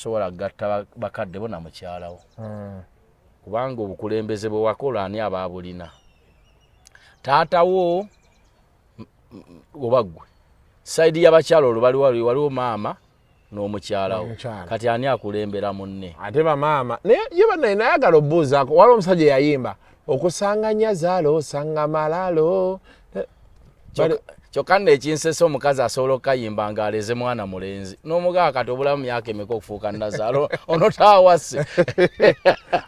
Tosobola kugatta bakadde bo na mukyalawo, kubanga obukulembeze bwe wakola, ani aba abulina? Taatawo oba ggwe? Side y'abakyala olwo baliwo, waliwo maama n'omukyalawo. N'omukyala. Kati ani akulembera munne? Ate bamaama naye ye banaye nayagala obuuzaako, waliwo omusajja eyayimba okusanga nyazaala osanga malalo. Kyokka nno ekinsesa, omukazi asobola okukayimba ng'aleze mwana mulenzi n'omugaa. Kati obulamu myaka emeka okufuuka nazaala ono taawase?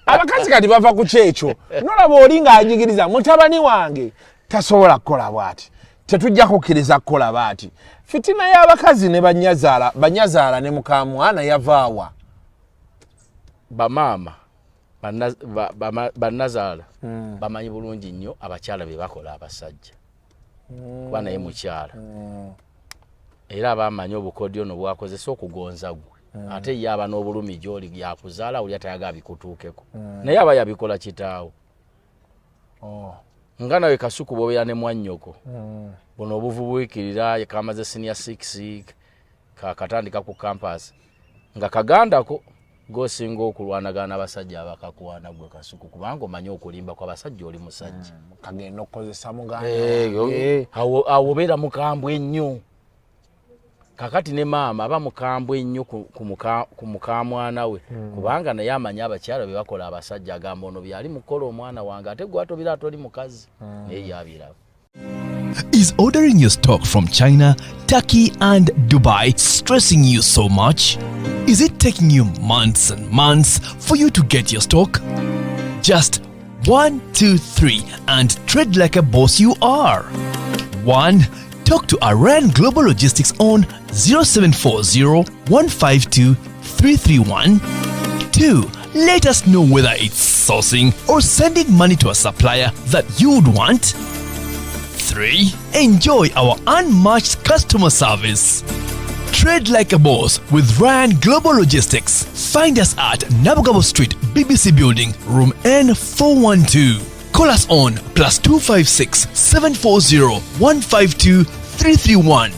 Abakazi kati bava ku kyekyo, nolaba oli ng'anyigiriza mutabani wange, tasobola kukola bw'ati, tetujja kukkiriza kukola bw'ati. Fitina y'abakazi ne banyazaala, banyazaala ne mukamwana yavaawa? Bamaama bannazaala bamanyi bulungi nnyo abakyala bye bakola abasajja, kuba naye mukyala, era abamanyi obukodyo ono bwakozesa okugonza gwe. Ate ye aba n'obulumi gy'oli yakuzaala, oli atayagala bikutuukeko, naye aba yabikola kitaawo. Nga nawe Kasuku bwobeera ne mwannyoko, buno obuvubuikirira kamaze senior six, kakatandika ku campus, nga kagandako gosinga okulwanagana n'abasajja abakakwana gwe Kasuku, kubanga omanyi okulimba kw'abasajja, oli musajja. Kagenda okukozesa muganda Eh, wange. Awo obeera mukambwe ennyo. Kakati ne maama aba mukambwe ennyo ku mukamwana we, kubanga naye amanyi abakyala bye bakola abasajja. Agamba ono byali mukukola omwana wange, ate gwe atobira ate oli mukazi, naye yabiraba. Is ordering your stock from China, Turkey, and Dubai stressing you so much? Is it taking you months and months for you to get your stock? Just 1, 2, 3 and trade like a boss you are. 1. Talk to Aran Global Logistics on 0740 152 331. 2. Let us know whether it's sourcing or sending money to a supplier that you'd want. 3. Enjoy our unmatched customer service. Trade like a boss with Ryan Global Logistics. Find us at Nabugabo Street, BBC Building, Room N412. Call us on +256 740 152 331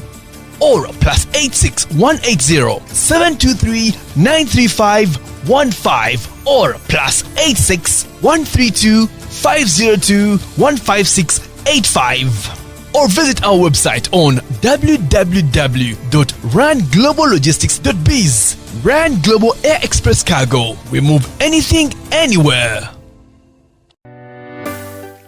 or +86 180 723 935 15 or +86 132 502 156 85, or visit our website on www.rangloballogistics.biz. Ran Global Air Express Cargo. We move anything, anywhere.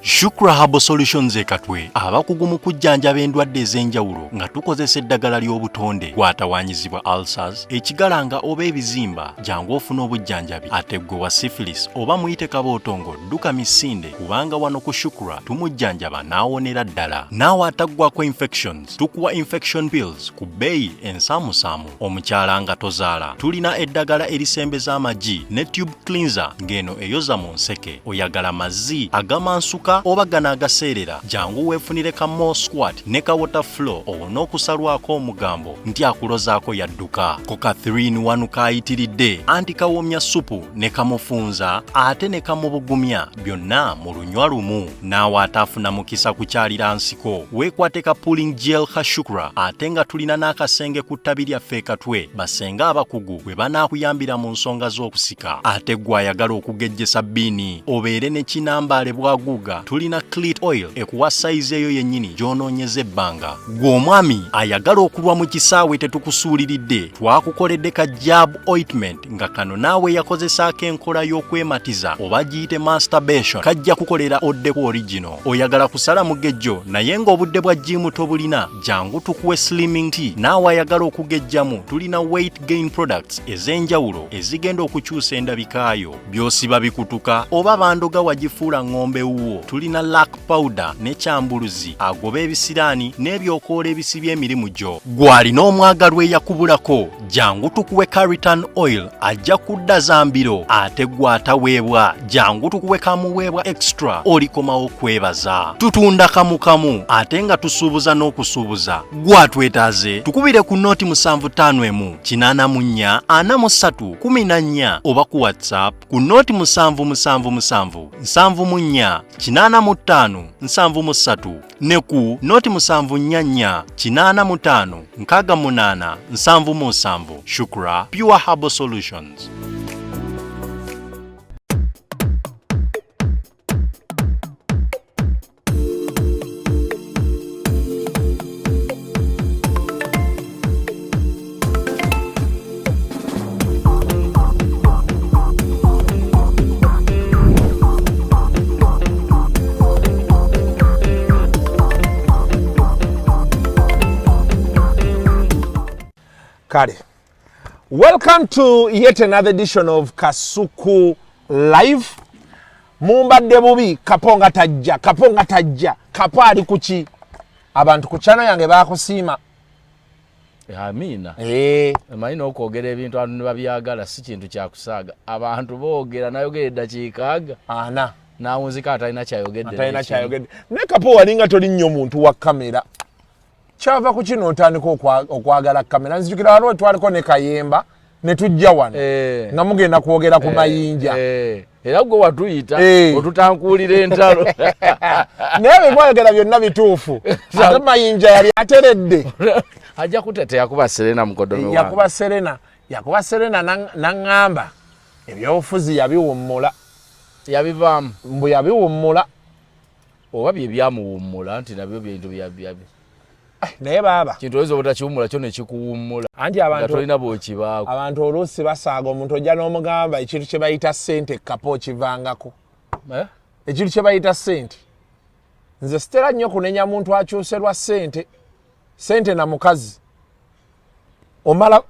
Shukra Herbal Solutions e Katwe, abakugu mu kujjanjaba endwadde ez'enjawulo nga tukozesa eddagala ly'obutonde. Gwatawaanyizibwa ulcers, ekigalanga oba ebizimba, jangu ofune obujjanjabi. Ate ggwe wa syphilis oba muyite kabootongo, dduka misinde, kubanga wano ku Shukra tumujjanjaba n'awonera ddala. Naawe ataggwako infections, tukuwa infection pills ku bbeeyi ensaamusaamu. Omukyala nga tozaala, tulina eddagala erisembeza amagi ne tube cleanser ng'eno eyoza mu nseke. Oyagala mazzi agamansuka oba gano agaseerera, jangu weefunire ka mo squat ne ka water flow, owone okusalwako omugambo nti akulozaako yadduka. Ko ka 3 in 1 kaayitiridde, anti kawomya supu ne kamufunza ate ne kamubugumya, byonna mu lunywa lumu. Naawe ataafuna mukisa kukyalira nsiko, weekwate ka pulling gel ka Shukra. Ate nga tulina n'akasenge ku ttabi lyaffe e Katwe, basenga abakugu bwe banaakuyambira mu nsonga z'okusika. Ate gwe ayagala okugejjesa bbiini obeere ne kinambaale bwaguuga, tulina clit oil ekuwa sayizi eyo yennyini gy'onoonyeza ebbanga. Gwe omwami ayagala okulwa mu kisaawe, tetukusuuliridde, twakukoledde ka jab ointment, nga kano naawe yakozesaako enkola y'okwematiza oba giyite masturbation, kajja kukolera oddeko original. Oyagala kusala mugejjo naye ng'obudde bwa gym tobulina, jangu tukuwe slimming tea. Naawe ayagala okugejjamu, tulina weight gain products ez'enjawulo ezigenda okukyusa endabikaayo. By'osiba bikutuka oba bandoga wagifuula ŋŋombe wuwo, tulina lac powder ne kyambuluzi agoba ebisiraani n'ebyokoola ebisibye emirimu gyo. Gw'alina omwagalwa eyakubulako, jangu tukuwe caritan oil, ajja kudda zambiro. Ate gw'ataweebwa, jangu tukuwe kamuweebwa extra, olikomawo kwebaza. Tutunda kamukamu ate nga tusuubuza n'okusuubuza. Gwatwetaaze, tukubire ku 0751 84 43 14 oba ku WhatsApp ku 0777 74. 85 73 ne ku noti 74 85 68 77. Shukra Pure Herbal Solutions. Kale, welcome to yet another edition of Kasuku Live. Mumbadde bubi, Kapo nga tajja, Kapo nga tajja, Kapo ali kuki? Abantu ku channel yange bakusiima. Amiina. Eh. Omanyi n'okwogera ebintu abantu ne babyagala si kintu kya kusaaga. Abantu boogera nayogera eddakiika aga 40. N'awunzika atalina kyayogedde. Atalina kyayogedde. Naye Kapo walinga toli nnyo muntu wa kamera. Kyava ku kino otandika okwagala kamera. Nzijukira waliwo twaliko ne Kayemba ne tujja wano. Nga mugenda kwogera ku mayinja. Era gwe watuyita, otutankuulira entalo. Naye bye mwayogera byonna bituufu. Ate Mayinja yali ateredde. Ajja kutete yakuba Serena mukodomi wange. Yakuba Serena. Yakuba Serena n'aŋŋamba ebyobufuzi yabiwummula. Yabivaamu. Mbu yabiwummula. Oba bye byamuwummula nti nabyo bintu bya bya. Naye baaba. Kintu oyinza obutakiwummula kyo ne kikuwummula. Anti abantu Nga tolina bw'okibaako. Abantu oluusi basaaga omuntu ojja n'omugamba ekintu kye bayita ssente Kapo okivangako. Ekintu kye bayita ssente. Nze sitera nnyo kunenya muntu akyuse lwa ssente. Ssente na mukazi. Omala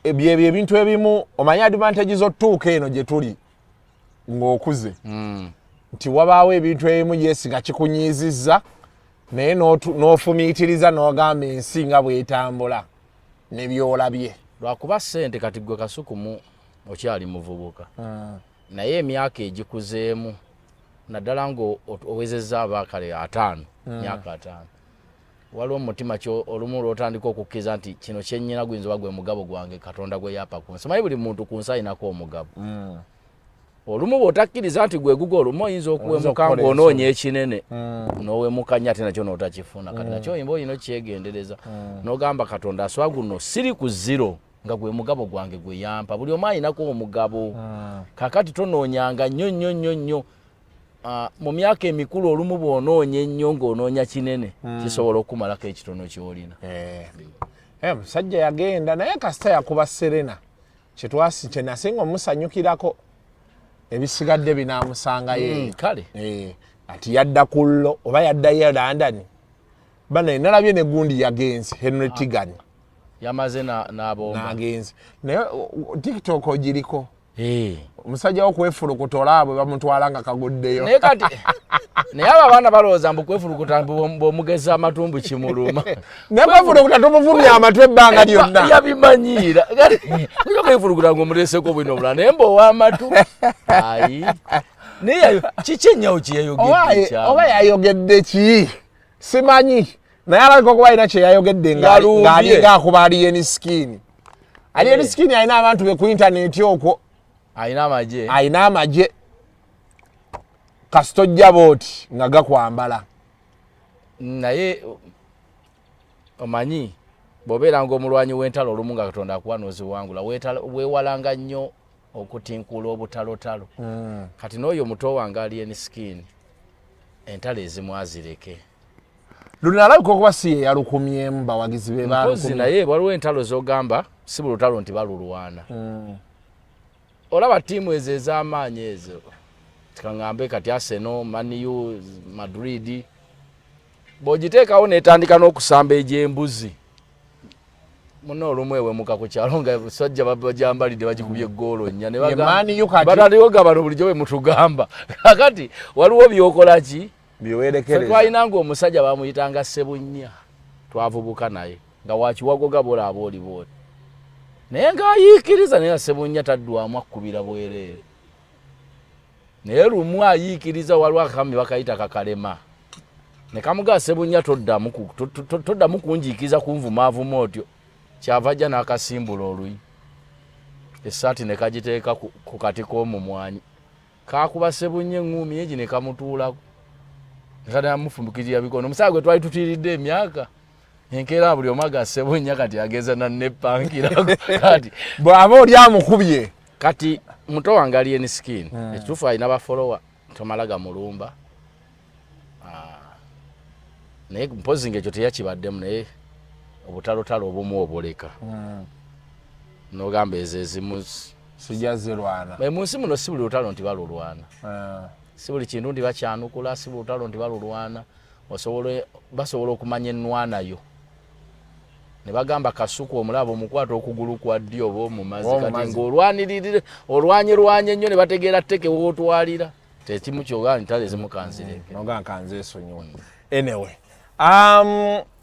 byebyo ebintu ebimu omanyi advantage z'otuuka eno gye tuli ng'okuze. Nti wabaawo ebintu ebimu yes nga kikunyiizizza naye n'ofumiitiriza n'ogamba ensi nga bw'etambula ne by'olabye. Lwakuba ssente kati ggwe Kasuku okyali muvubuka. Naye emyaka egikuzeemu naddala ng'owezezza abaakale 50, myaka 50. Waliwo mu mutima kyo olumu lw'otandika okukkiriza nti kino kye nnyina guyinza oba gwe mugabo gwange Katonda gwe yampa ku nsi. Omanyi buli muntu ku nsi alinako omugabo. Olumu bw'otakkiriza nti gwe gugo, olumu oyinza okuwemuka okukola ng'onoonya ekinene, n'owemuka nnyo ate nakyo n'otakifuna. Kati nakyo oyinza olina okukyegendereza. N'ogamba Katonda aswa guno siri ku zero nga gwe mugabo gwange gwe yampa. Buli omu alinako omugabo. Kaakati tonoonyanga nnyo nnyo nnyo nnyo. Mu myaka emikulu olumu bw'onoonya ennyo ng'onoonya kinene, kisobola okukumalako ekitono ky'olina. Omusajja yagenda naye kasita yakuba Serena. Kye nasinga omusanyukirako ebisigadde binaamusangayo eyo. Kale. Ati yadda ku llo oba yaddayo London. Bana nalabye ne gundi yagenze Henry Tigan. Yamaze n'abomba. N'agenze. Naye TikTok ogiriko. Omusajja wo kwefulukuta olaba bwe bamutwala nga kaguddeyo. Naye kati, naye abo abaana balowooza mbu kwefulukuta bw'omugeza amatumbu kimuluma. Naye kwefulukuta tumuvumya amatu ebbanga lyonna. Yabimanyiira. Kati, ojja kwefulukuta ng'omuleeseko bwino obulala, naye mbu ow'amatu. Ayi. Naye kiki ennyawo kye yayogedde ekyama? Oba yayogedde ki? Simanyi. Naye alabika okuba alina kye yayogedde Yalumbye. ng'alinga akuba Alien Skin. Alien Skin alina abantu be ku intaneti okwo. Alina amagye. Alina amagye. Kasita ojja bw'oti nga gakwambala. Naye omanyi bw'obeera ng'omulwanyi w'entalo olumu nga Katonda akuwa n'oziwangula, weewalanga nnyo okutinkuula obutalotalo. Kati n'oyo muto wange Alien Skin, entalo ezimu azireke. Luno alabika okuba si ye yalukumyemu, bawagizi be Mpozi baalukumye. naye waliwo entalo z'ogamba si buli lutalo nti balulwana. Olaba ttiimu ezo ez'amaanyi ezo, kaŋŋambe kati Arsenal, Man U, Madrid, bw'ogiteekawo n'etandika n'okusamba egy'embuzi, munno olumu ewemuka ku kyalo nga basajja bajambalidde bagikubye eggoolo 4. Ne Ye bagamba, Man U kati. Batandika okugamba bano bulijjo bwe mutugamba. Kaakati waliwo by'okola ki? Byewerekereza. Ffe twalinanga omusajja bamuyitanga Ssebunya, twavubuka naye nga wakiwagoga bw'olaba oli bw'oti. Naye ng'ayiikiriza, naye nga Ssebunya taddwamu akkubira bwereere. Naye lumu ayiikiriza waliwo akami bakayita kakalema. Ne kamugamba Ssebunya toddamu kunjiikiriza kunvumaavuma otyo. Kyava ajja n'akasimbula oluyi. Essaati ne kagiteeka ku kati k'omumwanyi. Kaakuba Ssebunya eŋŋuumi egi ne kamutuulako. Kati amufumbikirira bikono omusaga gwe twali tutiiridde emyaka enkeera buli omu agasebunnya kati ageza nanepankirako kati bw'aba oli amukubye. Kati muto wange Alien Skin ekituufu alina bafolowa, tomala gamulumba. Ah, naye mpozi nga ekyo teyakibaddemu, naye obutalotalo obumu obuleka nogamba ezo ezimu sijja zirwana. Mu nsi muno si buli lutalo nti balulwana, si buli kintu nti bakyanukula, si buli lutalo nti balulwana. Basobola okumanya ennwanayo ne bagamba kasuku omulaba omukwata okugulu kwa ddyo oba omumazi, kati ng'olwaniririre olwanyerwanye nnyo ne bategeera tteke wootwalira tekimu kyogaa ntale ezimu kanzireke. Noga nkanze esonyiwe. Anyway,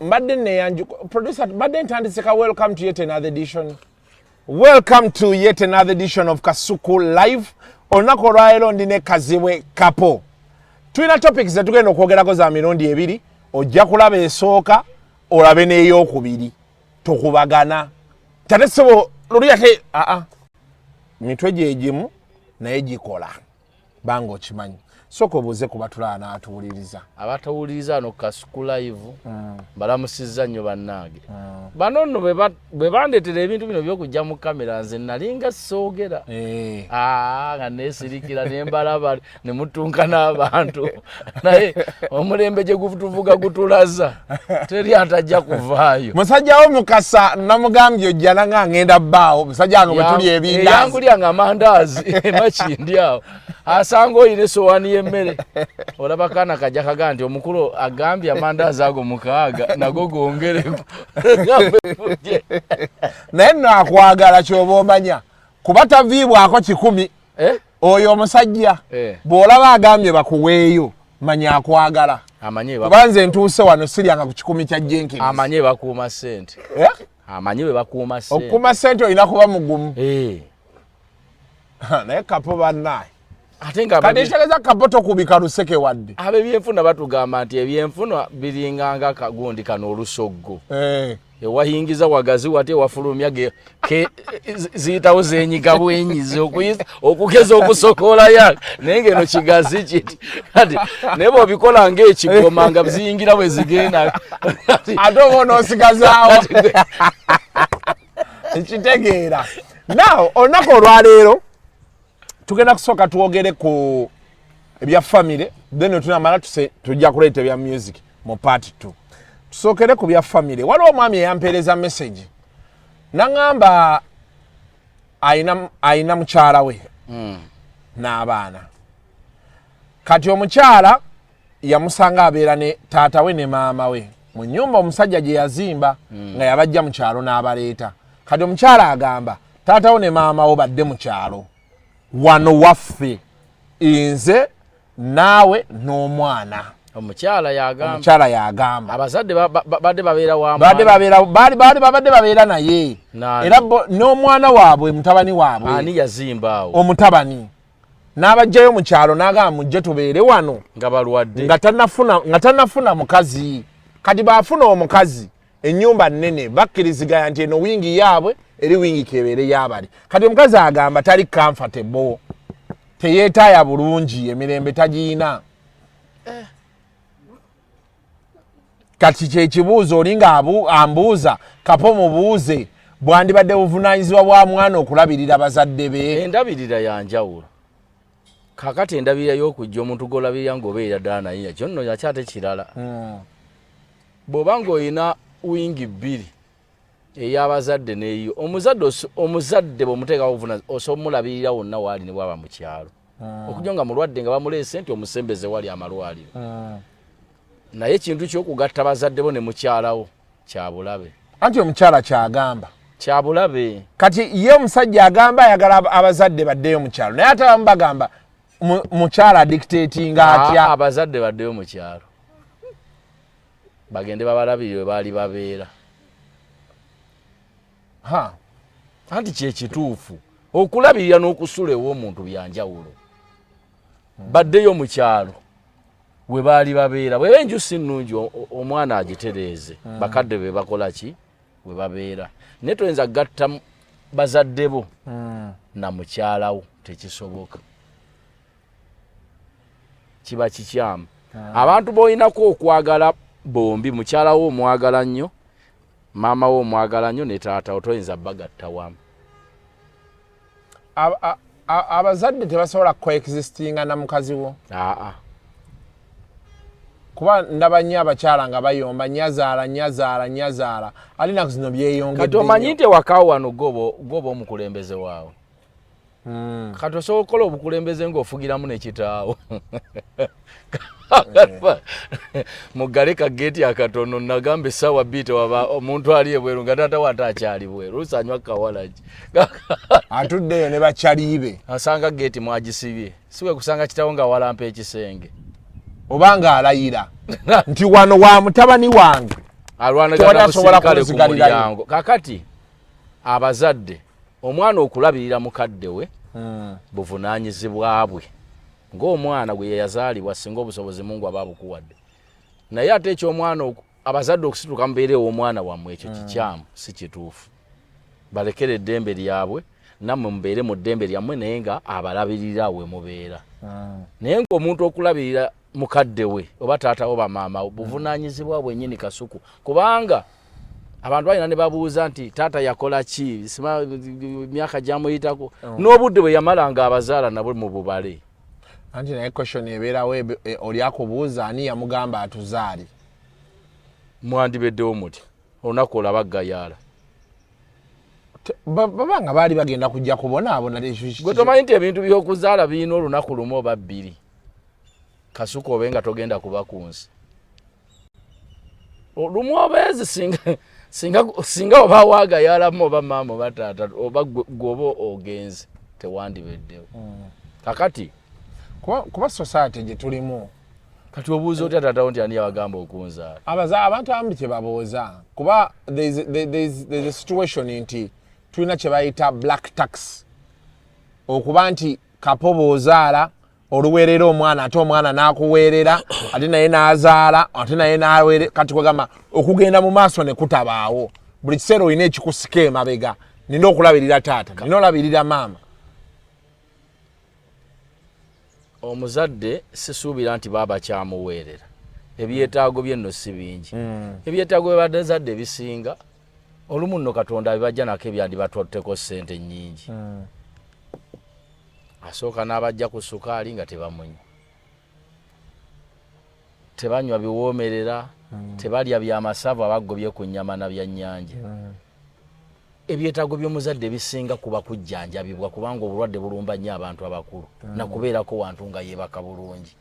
mbadde neyanju producer, mbadde ntandise ka welcome to yet another edition. Welcome to yet another edition of Kasuku Live. Olunaku olwaleero ndi ne Kazibwe Kapo. Tulina topics zetugenda okwogerako za mirundi ebiri. Ojja kulaba esooka, olabe n'eyokubiri, tokubagana tate sebo luli ate aa mitwe gyegimu naye gikola banga okimanyi. Sooka obuuze ku batulaba n'atuwuliriza. Abatawuliriza wano Kasuku Live, mbalamusizza nnyo bannange. Bano nno bwe bandeetera ebintu bino byokujja mu kamera, nze nalinga soogera. Ah, nga neesirikira nembalaba ne mutunka n'abantu, naye omulembe gye gutuvuga gutulaza teri atajja kuvaayo. Musajja wo Mukasa namugambye ojja nanga ngenda bbaawo musajja wange bwe tuli ebindaazi. Eyangulya nga amandaazi emakindi awo asanga oyina esowaani y'emmere, olaba kaana kajja kagaa nti omukulu agambye amandaazi ago 6 nago gongereko. Naye nno akwagala kyoba omanya kuba taviibwako 100. Eh? Oyo omusajja bw'olaba agambye bakuweeyo, manya akwagala. Amanye kuba nze ntuuse wano siryanga ku 100 kya Jenkins. Amanye bakuuma ssente. Eh? Amanyi bwe bakuuma ssente. Okukuuma ssente olina kuba mugumu. Naye Kapo bannaye. Ate nga kati ekitegeeza Kapo tokubika luseke wadde. Ab'ebyenfuna batugamba nti ebyenfuna biringanga kagundi kano olusoggo. Ewayingiza wagazi wate ewafulumya ziyitawo zenyiga bwenyizi okugeza okusokolayo, naye ngeno kigazi kiti kati naye bwobikola ngaekigoma nga ziyingira bwe zigenda. Ate oba onoosigazaawo nkitegeera. Now olunaku olwaleero tugenda kusooka twogere ku ebya famire, then tunamala tujja kuleeta ebya music mu part 2. Tusookere ku bya famire. Waliwo omwami eyampeereza message naŋŋamba ayina mukyala we n'abaana. Kati omukyala yamusanga abeera ne taata we ne maama we mu nnyumba omusajja gye yazimba nga yabajja mu kyalo n'abaleeta. Kati omukyala agamba taata we ne maama wo badde mu kyalo, wano waffe nze naawe n'omwana. Omukyala yagamba. Omukyala yagamba. Abazadde badde babeera wa badde babeera baali babadde babeera naye era n'omwana waabwe, mutabani waabwe. Ani yazimba awo? Omutabani n'abajjayo mu kyalo n'agamba mujje tubeere wano. Nga balwadde. Nga tannafuna mukazi. Kati baafuna omukazi, ennyumba nnene, bakkiriziganya nti eno wing yaabwe, eri wing kebeere yaabali. Kati omukazi agamba tali comfortable, teyeetaaya bulungi, emirembe tagiyina. Kati kyekibuuzo oli nga ambuuza, Kapo mubuuze, bwandibadde buvunaanyizibwa bwa mwana okulabirira bazadde be? Endabirira yanjawulo. Kakati endabirira y'okujja omuntu gw'olabirira ng'obeera ddala naye ekyo nno akyate kirala. Bw'oba ng'olina wing bbiri, ey'abazadde n'eyiyo, omuzadde bw'omuteekako obuvunanyizibwa osobola omulabirira wonna waali ne bwaba mu kyalo, okujja nga mulwadde nga bamuleese nti omusembeze wali amalwaliro. Naye ekintu ky'okugatta bazadde bo ne mukyalawo kyabulabe. Anti omukyala kyagamba. Kyabulabe. Kati ye omusajja agamba ayagala abazadde baddeyo mu kyalo, naye ate abamu bagamba mukyala adictatinga atya? Abazadde baddeyo mu kyalo bagende babalabirire we baali babeera. Anti kyekituufu, okulabirira n'okusula ew'omuntu byanjawulo. Baddeyo mu kyalo we baali babeera, bweba enju si nnungi omwana agitereeze, bakadde be bakola ki we babeera, naye toyinza kugatta bazadde bo na mukyalawo, tekisoboka, kiba kikyamu. Abantu b'olinako okwagala bombi, mukyala wo omwagala nnyo, maama wo omwagala nnyo, ne taata wo, toyinza bagatta wamu. Abazadde tebasobola coexistinga na mukazi wo? Aa. Kuba ndaba nnyo abakyala nga bayomba nyazaala, nyazaala, nyazaala, ate naku zino byeyongedde. Kati omanyi nti ewaka wano goba omukulembeze waawe. Kati osobola okukola obukulembeze ng'ofugiramu nekitaawo. Muggale kageeti akatono, nagamba essaawa 2 tewaba omuntu ali ebweru nga taata we ate akyali bweru, oluusi anywa kawalagi. Atuddeeyo ne bakyaliibe. Asanga geeti mwagisibye, si we kusanga kitawo nga walampa ekisenge. Oba ng'alayira nti wano wa mutabani wange. Alwanagana musirikale ku mulyango. Kakati abazadde, omwana okulabirira mukadde we buvunaanyizibwa bwe ng'omwana gwe yeyazaalibwa, singa obusobozi Mungu aba abukuwadde. Naye ate ekyomwana, abazadde okusituka mubeere ew'omwana wammwe, ekyo kikyamu, si kituufu. Balekere eddembe lyabwe, nammwe mubeere mu ddembe lyammwe, naye nga abalabirira we mubeera. Naye ng'omuntu okulabirira mukadde we oba taata we oba maama we buvunaanyizibwa bwennyini, Kasuku, kubanga abantu balina ne babuuza nti taata yakola ki, sima myaka gyamuyitako n'obudde bwe yamala nga abazaala nabwe mu bubale. Anti naye question ebeerawo, oli akubuuza ani yamugamba atuzaale? Mwandibeddewo muti olunaku olaba gayaala. Baba nga baali bagenda kujja kubonaabona. Gwe tomanyi nti ebintu by'okuzaala birina olunaku lumu oba 2, Kasuku, obe nga togenda kuba ku nsi lumu obeezi, singa oba wagayaalamu oba maama oba taata oba gwe oba ogenze, tewandibeddewo. Kakati Kuba society gye tulimu. Kati obuuza otya taatawo nti ani yabagamba okunzaala? Abantu abamu kyebabuuza, kuba there's a situation nti tulina kye bayita black tax, okuba nti kapo bw'ozaala oluweerera omwana, ate omwana n'akuweerera, ate naye n'azaala, ate naye n'aweere. Kati kwegamba okugenda mu maaso ne kutabaawo, buli kiseera olina ekikusika emabega: nina okulabirira taata, nina olabirira maama. Omuzadde sisuubira nti baba bakyamuweerera. Ebyetaago bye nno si bingi. Ebyetaago bye bazadde ebisinga olumu nno Katonda abibajja nako ebyandibatwatteko ssente nnyingi. Asooka n'abajja ku sukaali nga tebamunywa, tebanywa biwoomerera, tebalya byamasavu, abagobye ku nnyama na byannyanja. Ebyetaago by'omuzadde ebisinga kuba kujjanjabibwa, kubanga obulwadde bulumba nnyo abantu abakulu, nakubeerako wantu nga yeebaka bulungi.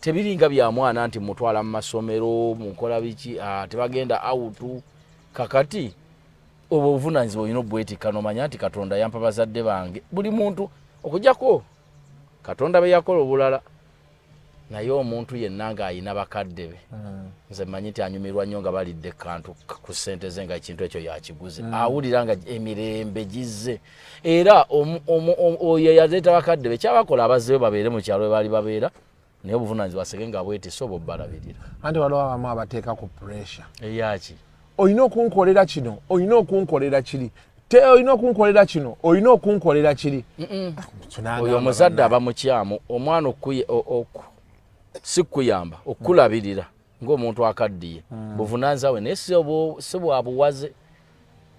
Tebiringa bya mwana nti mutwala mu masomero, mukola biki, tebagenda out. Kakati obwo obuvunanyizibwa olina obwetikka nomanya nti Katonda yampa bazadde bange. Buli muntu okujjako Katonda be yakola obulala, naye omuntu yenna ng'ayina bakadde be, nze mmanyi nti anyumirwa nnyo nga balidde kantu ku ssente ze, nga ekintu ekyo yakiguze, awulira nga emirembe gizze. Era oyo eyaleeta bakadde be kyabakola abazzeyo babeere mu kyalo we baali babeera, naye obuvunanyizibwa asege nga bwetisse oba obbalabirira. Anti waliwo abamu abateeka ku pressure. Eyaki? Olina okunkolera kino, olina okunkolera kiri, te olina okunkolera kino, olina okunkolera kiri. Oyo omuzadde aba mukyamu. Omwana si kuyamba okukulabirira ng'omuntu akaddiye buvunanyizibwa bwe, naye si bwa buwaze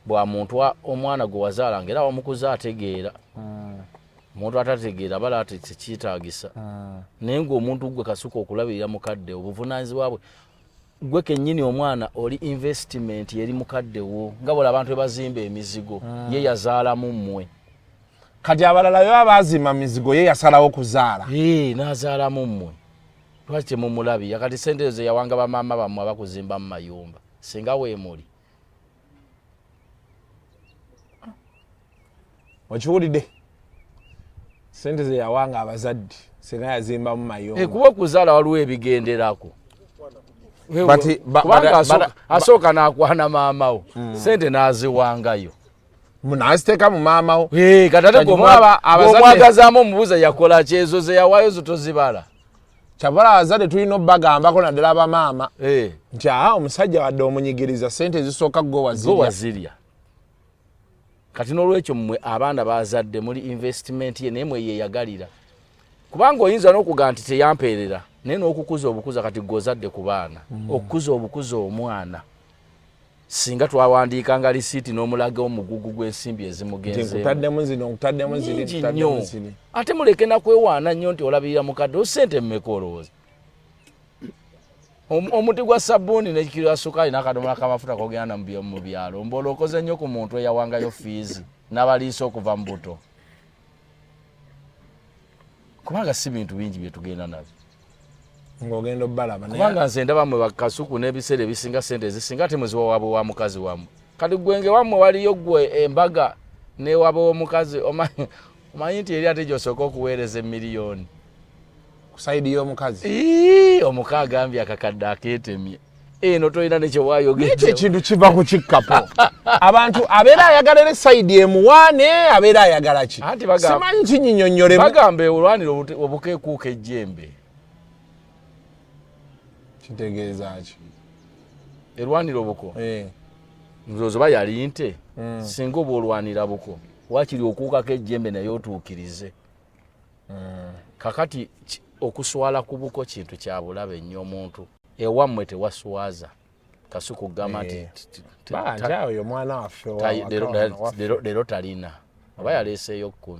bwa muntu omwana gwe wazaala nga era wamukuza ategeera. Omuntu atategeera bala ati tekyetaagisa, naye ng'omuntu gwe Kasuka okulabirira mukadde obuvunanyizibwa bwe, gwe kennyini omwana oli investment eri mukadde wo, nga bwala abantu bwe bazimba emizigo, ye yazaalamu mmwe. Kati abalala beba bazimba mizigo, ye yasalawo kuzaala. N'azaalamu mmwe, lwaki temumulabira? Kati sente ezo zeyawanga bamaama bammwe abakuzimba mu mayumba, singa weemuli. Okiwulidde? Sente zeyawanga abazadde singa yazimbamu mayumba. Kuba okuzaala waliwo ebigenderako, kubanga asooka n'akwana maamawo, sente n'aziwangayo. Naziteeka mu maamawo. Kati ate omwagazaamu omubuuza yakola ki, ezo zeyawaayo zo tozibala. Kyabala abazadde tulina obbagambako, naddala bamaama, nti aa omusajja wadde omunyigiriza, sente ezisooka gwe wazirya. Kati n'olwekyo mmwe abaana bazadde muli investment ye, naye mwe yeyagalira, kubanga oyinza n'okugamba nti teyampeerera. Naye n'okukuza obukuza, kati gwe ozadde ku baana, okukuza obukuza omwana, singa twawandiikanga lisiiti n'omulaga omugugu gw'ensimbi Nti ezimugenzeemu nkutaddemu zino, nkutaddemu ziri, nyingi nkutaddemu nnyo. ziri. Ate muleke nakwewaana nnyo nti olabirira mukadde, osente mmeka olowooza? Omuti gwa sabbuuni nekiro ya sukaali n'akadomola k'amafuta kogenda mu byalo, mbola okoze nnyo ku muntu eyawangayo fiizi n'abaliisa okuva mu buto, kubanga si bintu bingi byetugenda nabyo. Ng'ogenda obbalaba naye. Kubanga nze ndaba mwe bakasuku n'ebiseera ebisinga sente ezisinga ate muziwa waabwe wa mukazi wammwe. Kati gwenge wammwe waliyo gwe embaga n'ewaabwe w'omukazi, omanyi nti eri ate gy'osooka okuweereza emiliyoni ku side y'omukazi. Ii, omuka agambye akakadde akeetemye eno tolina nekyewayogedde. Ekyo ekintu kiva ku kikapo, abantu abeera ayagala era e side emuwaane, abeera ayagala ki? Anti Simanyi kinyinyonnyolemu. Bagamba olwanira obukeekuuka ejjembe. Kitegeeza ki? Erwanira obuko. Ndowooza oba yali nte, singa oba olwanira buko, wakiri okuukako ejjembe naye otuukirize. Kakati okuswala ku buko kintu kya bulabe nnyo. Omuntu ewammwe tewaswaza Kasuku kugamba nti Banja oyo mwana waffe owa waka wano waffe. Leero talina oba yaleeseeyo 10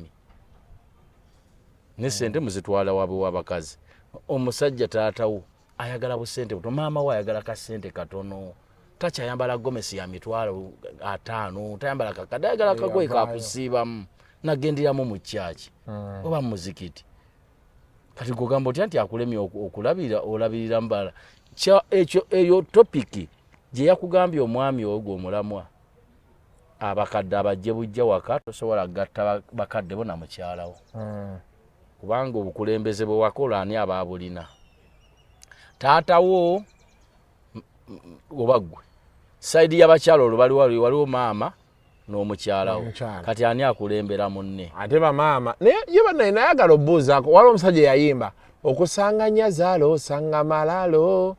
ne sente muzitwala waabwe w'abakazi. Omusajja taatawo ayagala busente buto, maama we ayagala kasente katono, takyayambala gomesi ya 50,000, tayambala kakadde, ayagala kagoye Yavaayo. kakusiibamu nagenderamu mu kyaki oba mu muzikiti. Kati gogamba otya nti akulemye okulabirira, olabirira mbala ekyo? Eyo topic gye yakugambye omwami ogwo omulamwa, abakadde abajje bujja waka, tosobola kugatta bakadde bo na mukyalawo, kubanga obukulembeze bwe wakola ani ababulina? Taatawo oba ggwe? Side y'abakyala olwo baliwo, waliwo maama n'omukyalawo. N'omukyala. Kati ani akulembera munne? Ate bamaama naye ye banaye nayagala obuuzaako, waliwo omusajja eyayimba okusanga nyazaala osanga malalo.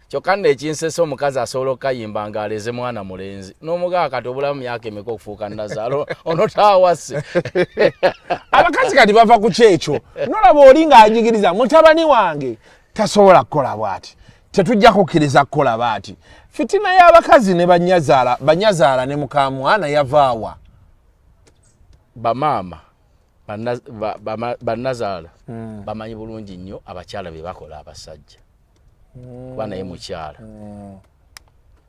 Kyokka nno ekinsesa, omukazi asobola okukayimba ng'aleze mwana mulenzi n'omugaa, kati obulamu myaka emeka okufuuka nazaala ono taawase? Abakazi kati bava ku kyekyo, nolaba oli ng'anyigiriza mutabani wange tasobola kukola bw'ati, tetujja kukkiriza kukola bw'ati. Fitina y'abakazi ne banyazaala, banyazaala ne mukamwana yavaawa? Bamaama bannazaala bamanyi bulungi nnyo abakyala bye bakola abasajja, kuba naye mukyala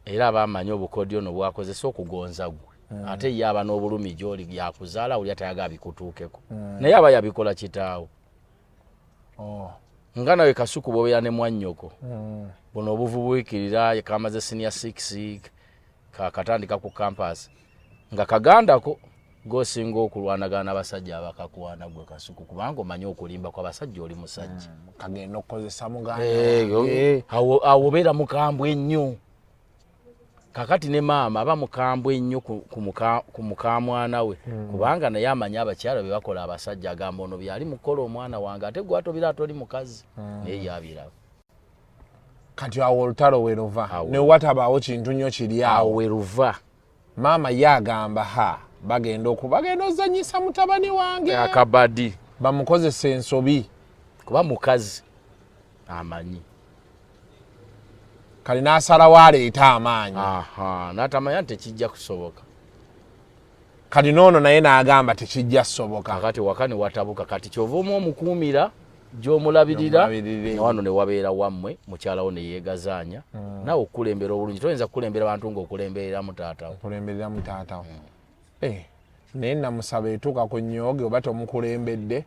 era abamanyi obukodyo no bwakozesa okugonza gwe. Ate ye aba n'obulumi gy'oli yakuzaala, oli atayagala bikutuukeko, naye aba yabikola kitaawo. Nga nawe Kasuku bwobeera ne mwannyoko, buno obuvubuikirira kamaze senior six, kakatandika ku campus, nga kagandako gosinga okulwanagana n'abasajja abakakwana gwe Kasuku, kubanga omanyi okulimba kw'abasajja, oli musajja. Kagenda okukozesa muganda Eh, wange. Awo obeera mukambwe ennyo. Kakati ne maama aba mukambwe ennyo ku mukamwana we, kubanga naye amanyi abakyala bye bakola abasajja. Agamba ono byali mukukola omwana wange, ate gwatobira atoli mukazi, naye yabiraba. Kati awo olutalo we luva. Awo. Ne watabaawo kintu nnyo kiri awo awo. We luva. Maama ye agamba ha bagenda ozanyisa mutabani wange akabadi, bamukozesa ensobi. Kuba mukazi amanyi. Kali n'asalawo aleeta amaanyi. Aha, n'atamanya nti tekijja kusoboka. Kati noono naye n'agamba tekijja kusoboka. Kakati waka ne watabuka. Kati kyova omu omukuumira gy'omulabirira, Gy'omulabirira. ne wano ne wabeera wammwe, mukyalawo ne yeegazaanya naawe okukulembera obulungi. Toyinza kukulembera bantu ng'okulembereramu taatawo. Okulembereramu taatawo. Eh, naye namusaba etuuka ku nyooge oba tomukulembedde.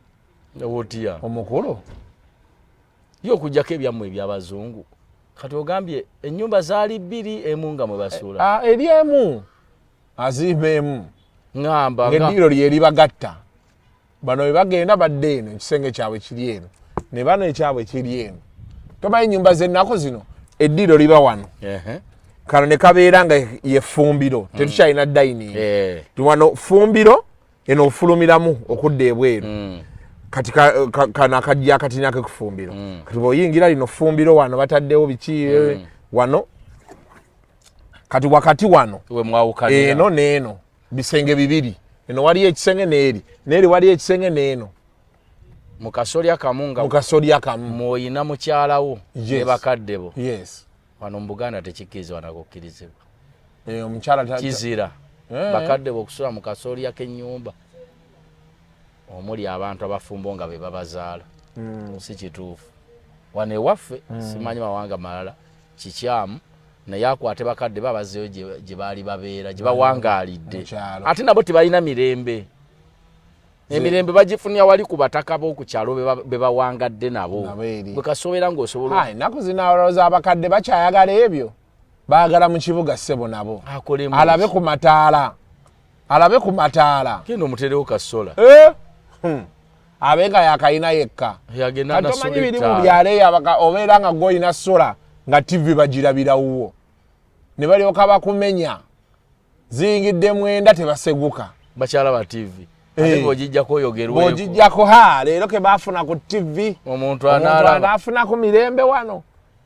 Otya? Omukulu. Ye okugjako ebyammwe ebyabazungu, kati ogambye ennyumba zaali bbiri, emu nga mwe basuula? Ah, eri emu, azimba emu. Ŋŋamba ng'eddiiro lyeribagatta, bano bwe bagenda badde eno, ekisenge kyabwe kiri eno, ne bano ekyabwe kiri eno. Tomanyi nyumba z'ennaku zino, eddiiro liba wano, kano ne kabeera nga ye ffumbiro, tetukyalina dining. Wano ffumbiro, eno ofulumiramu okudda ebweru. Kati kano akajja akatini akekufumbiro. Kati bw'oyingira lino ffumbiro, wano bataddewo biki, wano kati wakati wano we mwawukanira. Eno n'eno bisenge bibiri, eno waliyo ekisenge n'eri, n'eri waliyo ekisenge n'eno. Mu kasolya kamu nga Mu kasolya kamu mwoyina mukyalawo ne bakadde bo. Yes. Wano mu Buganda tekikkirizibwa nakukkirizibwa. Eh, omukyala kizira bakadde bo okusula mu kasolya k'ennyumba omuli abantu abafumbo nga be babazaala. Si kituufu wano ewaffe. Simanyi mawanga malala, kikyamu, naye akwate bakadde babazzeyo gye baali babeera, gye bawangaalidde. Mu kyalo. Ate nabo tebalina mirembe. Emirembe bagifunira wali ku bataka b'oku kyalo be bawangadde nabo. Nabo eri. Gwe kasobeera ng'osobola Ha, ennaku zino alowooza abakadde bakyayagala ebyo, baagala mu kibuga, ssebo, nabo. Akolemu. Alabe ku mataala, alabe ku mataala. Genda omuterewo kasola. Eh? Abe nga yakayina yekka. Yagenda Kati nasula omanyi biri mu ettaala. byalo eyo obeera nga gweolina sola nga TV bagirabira wuwo, ne balyoka bakumenya ziyingidde 9, tebaseguka. Bakyala ba TV. Eh. Ate bw'ogijjako oyogerweko. Bw'ogijjako, ha, leero ke baafuna ku TV. Omuntu Omuntu anaalaba. anaafuna ku mirembe wano,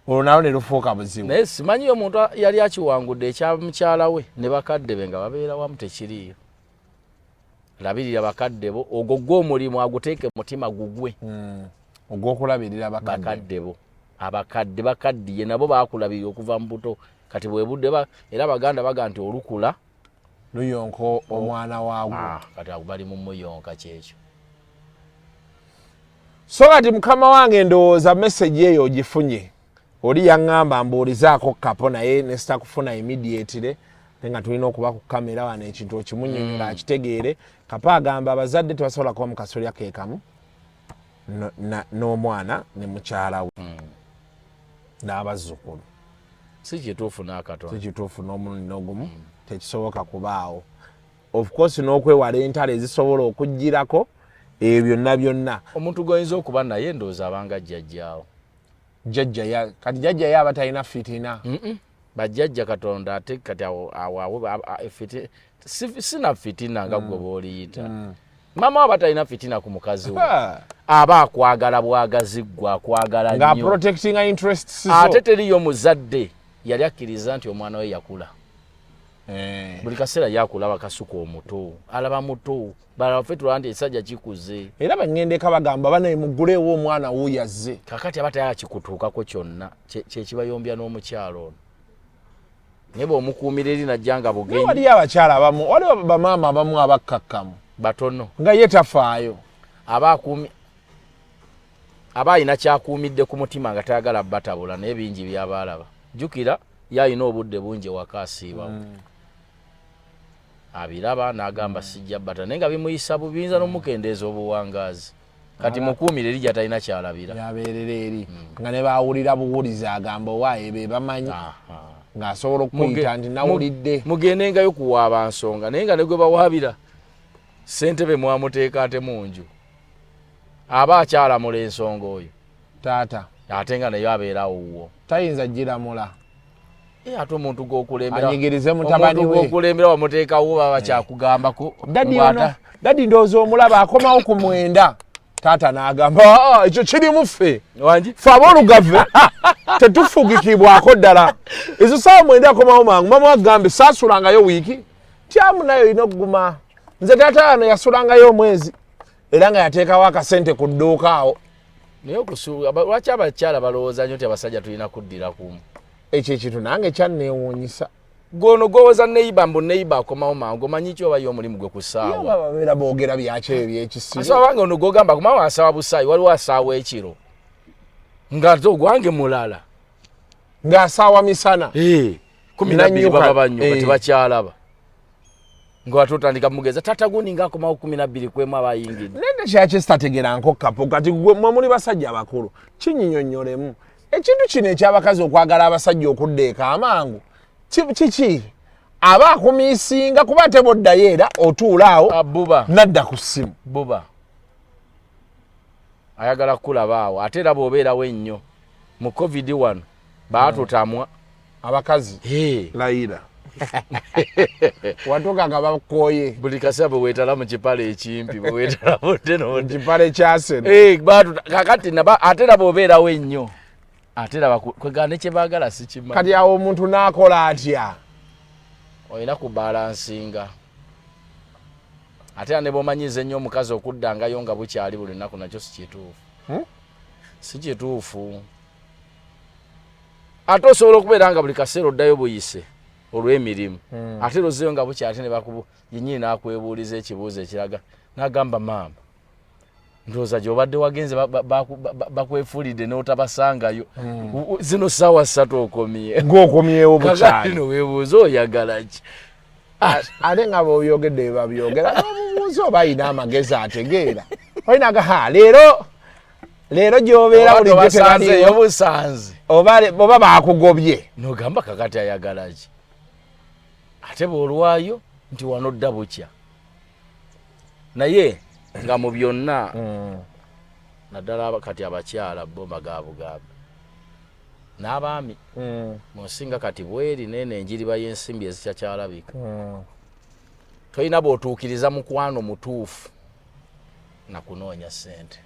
olwo nalwo ne lufuuka buzibu. Naye simanyiyo omuntu yali akiwangudde ekya mukyala we ne bakadde be nga babeera wamu, tekiriiyo. Labirira bakadde bo, ogwo gwe omulimu aguteeke mutima gugwe. Ogw'okulabirira bakadde. Bakadde bo, abakadde bakaddiye nabo bakulabirira okuva mu buto. Kati bwe budde era abaganda baga nti olukula luyonka omwana waagwo. Ah, kati ago bali mu muyonka, kyekyo. So kati mukama wange, ndowooza message eyo ogifunye. Oli yaŋŋamba mbuulizaako Kapo, naye nesita kufuna immediately, ate nga tulina okuba ku kamera wano ekintu okimunyonyola akitegeere. Kapo agamba abazadde tebasobola kuba mu kasolya ke kamu n'omwana ne mukyala we n'abazzukulu. Si kituufu n'akatono. Si kituufu n'omulundi n'ogumu, tekisoboka kubaawo. Of course n'okwewala entalo ezisobola okugirako ebyo byonna byonna. Omuntu gw'oyinza okuba naye, ndowooza abanga jjajjaawo. Jjajja ya kati jjajja ye aba talina fitina. Bajjajja Katonda ate kati awo awo awo sina fitina nga gwe bw'oliyita. Maama we aba talina fitina ku mukazi we. Ha. Aba akwagala bwagazi, ggwe akwagala nga nnyo. Protecting interests zo. Ate teriyo muzadde yali akkiriza nti omwana we yakula. Buli kaseera yakulaba kasuka omuto, alaba muto, balaba ffe tulaba nti ekisajja kikuze. Era bweŋŋenda bagamba banaye mugguleewo, omwana wuuyo azze. Kakati aba tayagala kikutuukako kyonna kyekibayombya n'omukyalo ono, naye bw'omukuumira eri najja nga Naye bugenyi. Waliyo abakyala abamu, waliwo bamaama abamu abakkakkamu. Batono. Nga ye tafaayo. Aba akuumi, aba alina kyakuumidde ku mutima nga tayagala batabula, naye bingi byaba alaba. Jjukira ye alina obudde bungi ewaka, asiibawo, abiraba n'agamba sijja bata, naye nga bimuyisa bubi, biyinza n'omukendeeza obuwangaazi. Kati mukuumire eri gy'atalina kyalabira. Yabeerera eri nga ne bawulira buwulizi, agamba owaaye be bamanyi ng'asobola okukuyita nti nawulidde. Mugendengayo kuwaaba nsonga, naye nga ne gwe bawaabira ssentebe mwamuteeka ate mu nju, aba akyalamula ensonga oyo. Taata. Ate nga naye abeerawo wuwo. Tayinza giramula. Eh, ate omuntu gwokulembera Anyigirize mutabani omuntu we. gwokulembera wamuteekawo, baba kyakugambako. Daddy ono, daddy ndowooza omulaba akomawo ku 9, taata n'agamba, "Ah, ekyo kirimu ffe." Wangi. Ffe aboolugave tetufugikibwako ddala. Ezo saawa 9 akomawo mangu. Mama wagambe saasulangayo wiiki tyamu, naye olina okuguma. Nze taata wano yasulangayo omwezi, era nga yateekawo akasente ku dduuka awo. Naye lwaki abakyala balowooza nnyo nti abasajja tulina kuddira kumu? Ekyo ekintu nange kyanneewuunyisa. Gwono gwowoza neighbour mbu neighbour akomawo mangu, omanyi ki oba ye omulimu gwe ku ssaawa? Oba babeera boogera byakyo ebyo byekisiru. Asobola bange ono gwogamba akomawo asaawa busaayi, waliwo asaawa ekiro nga ate ogwange mulala. Ng'asaawa misana. Eh, 12. Nanyuka. Baba banyuka. Eh. Tebakyalaba nga ate otandika mugeza tata gundi ngaakomawo 12 kwemu aba ayingidde. Naye tekyaki sitategeera nkokkapo. Kati gwe mwe muli basajja bakulu, kinyinyonnyolemu ekintu kino ekyabakazi okwagala abasajja okudda eka amangu. Kiki aba akumiisinga? Kuba ate boddayo era otuula awo. Ah, buba. Nadda ku ssimu. Buba ayagala kukulaba awo. Ate era bw'obeerawo ennyo mu COVID wano baatutamwa. Abakazi. Hey. Layira watuuka nga bakooye. Buli kaseera bwe weetala mu kipale ekimpi, bwe weetala budde nodde. Kipale kyaseno. Eh, kakati ate era bw'obeerawo ennyo, ate era kwegana ne kye baagala sikimanyi. Kati awo omuntu n'akola atya? Olina kubalansinga. Ate era ne bw'omanyiiza ennyo omukazi okuddangayo nga bukyali buli lunaku nakyo si kituufu. Si kituufu. Ate osobola okubeera nga buli kaseera oddayo buyise olw'emirimu, ate era ozzeeyo nga bukyali, ate ne bakubu yennyini n'akwebuuliza ekibuuzo ekiraga n'agamba, maama ndowooza gy'obadde wagenze bakwefuulidde n'otabasangayo. Zino ssaawa 3 okomye. Ng'okomyewo Kakati bukyali. No weebuuza oyagala ki? Ate nga bw'obyogedde babyogera n'omubuuza oba alina amagezi ategeera, olina ga ha leero leero gy'obeera Oba bulijjo tobasanzeeyo tebaliiwo. busanze. Oba baakugobye. Nogamba kakati ayagala ki? Ate bw'olwayo nti wano dda bukya, naye nga mu byonna naddala kati abakyala bo mbagabugamba n'abaami mu nsi nga kati bweri neeno enjiriba y'ensimbi ezikyakyalabika, tolina bw'otuukiriza mukwano mutuufu na kunoonya ssente.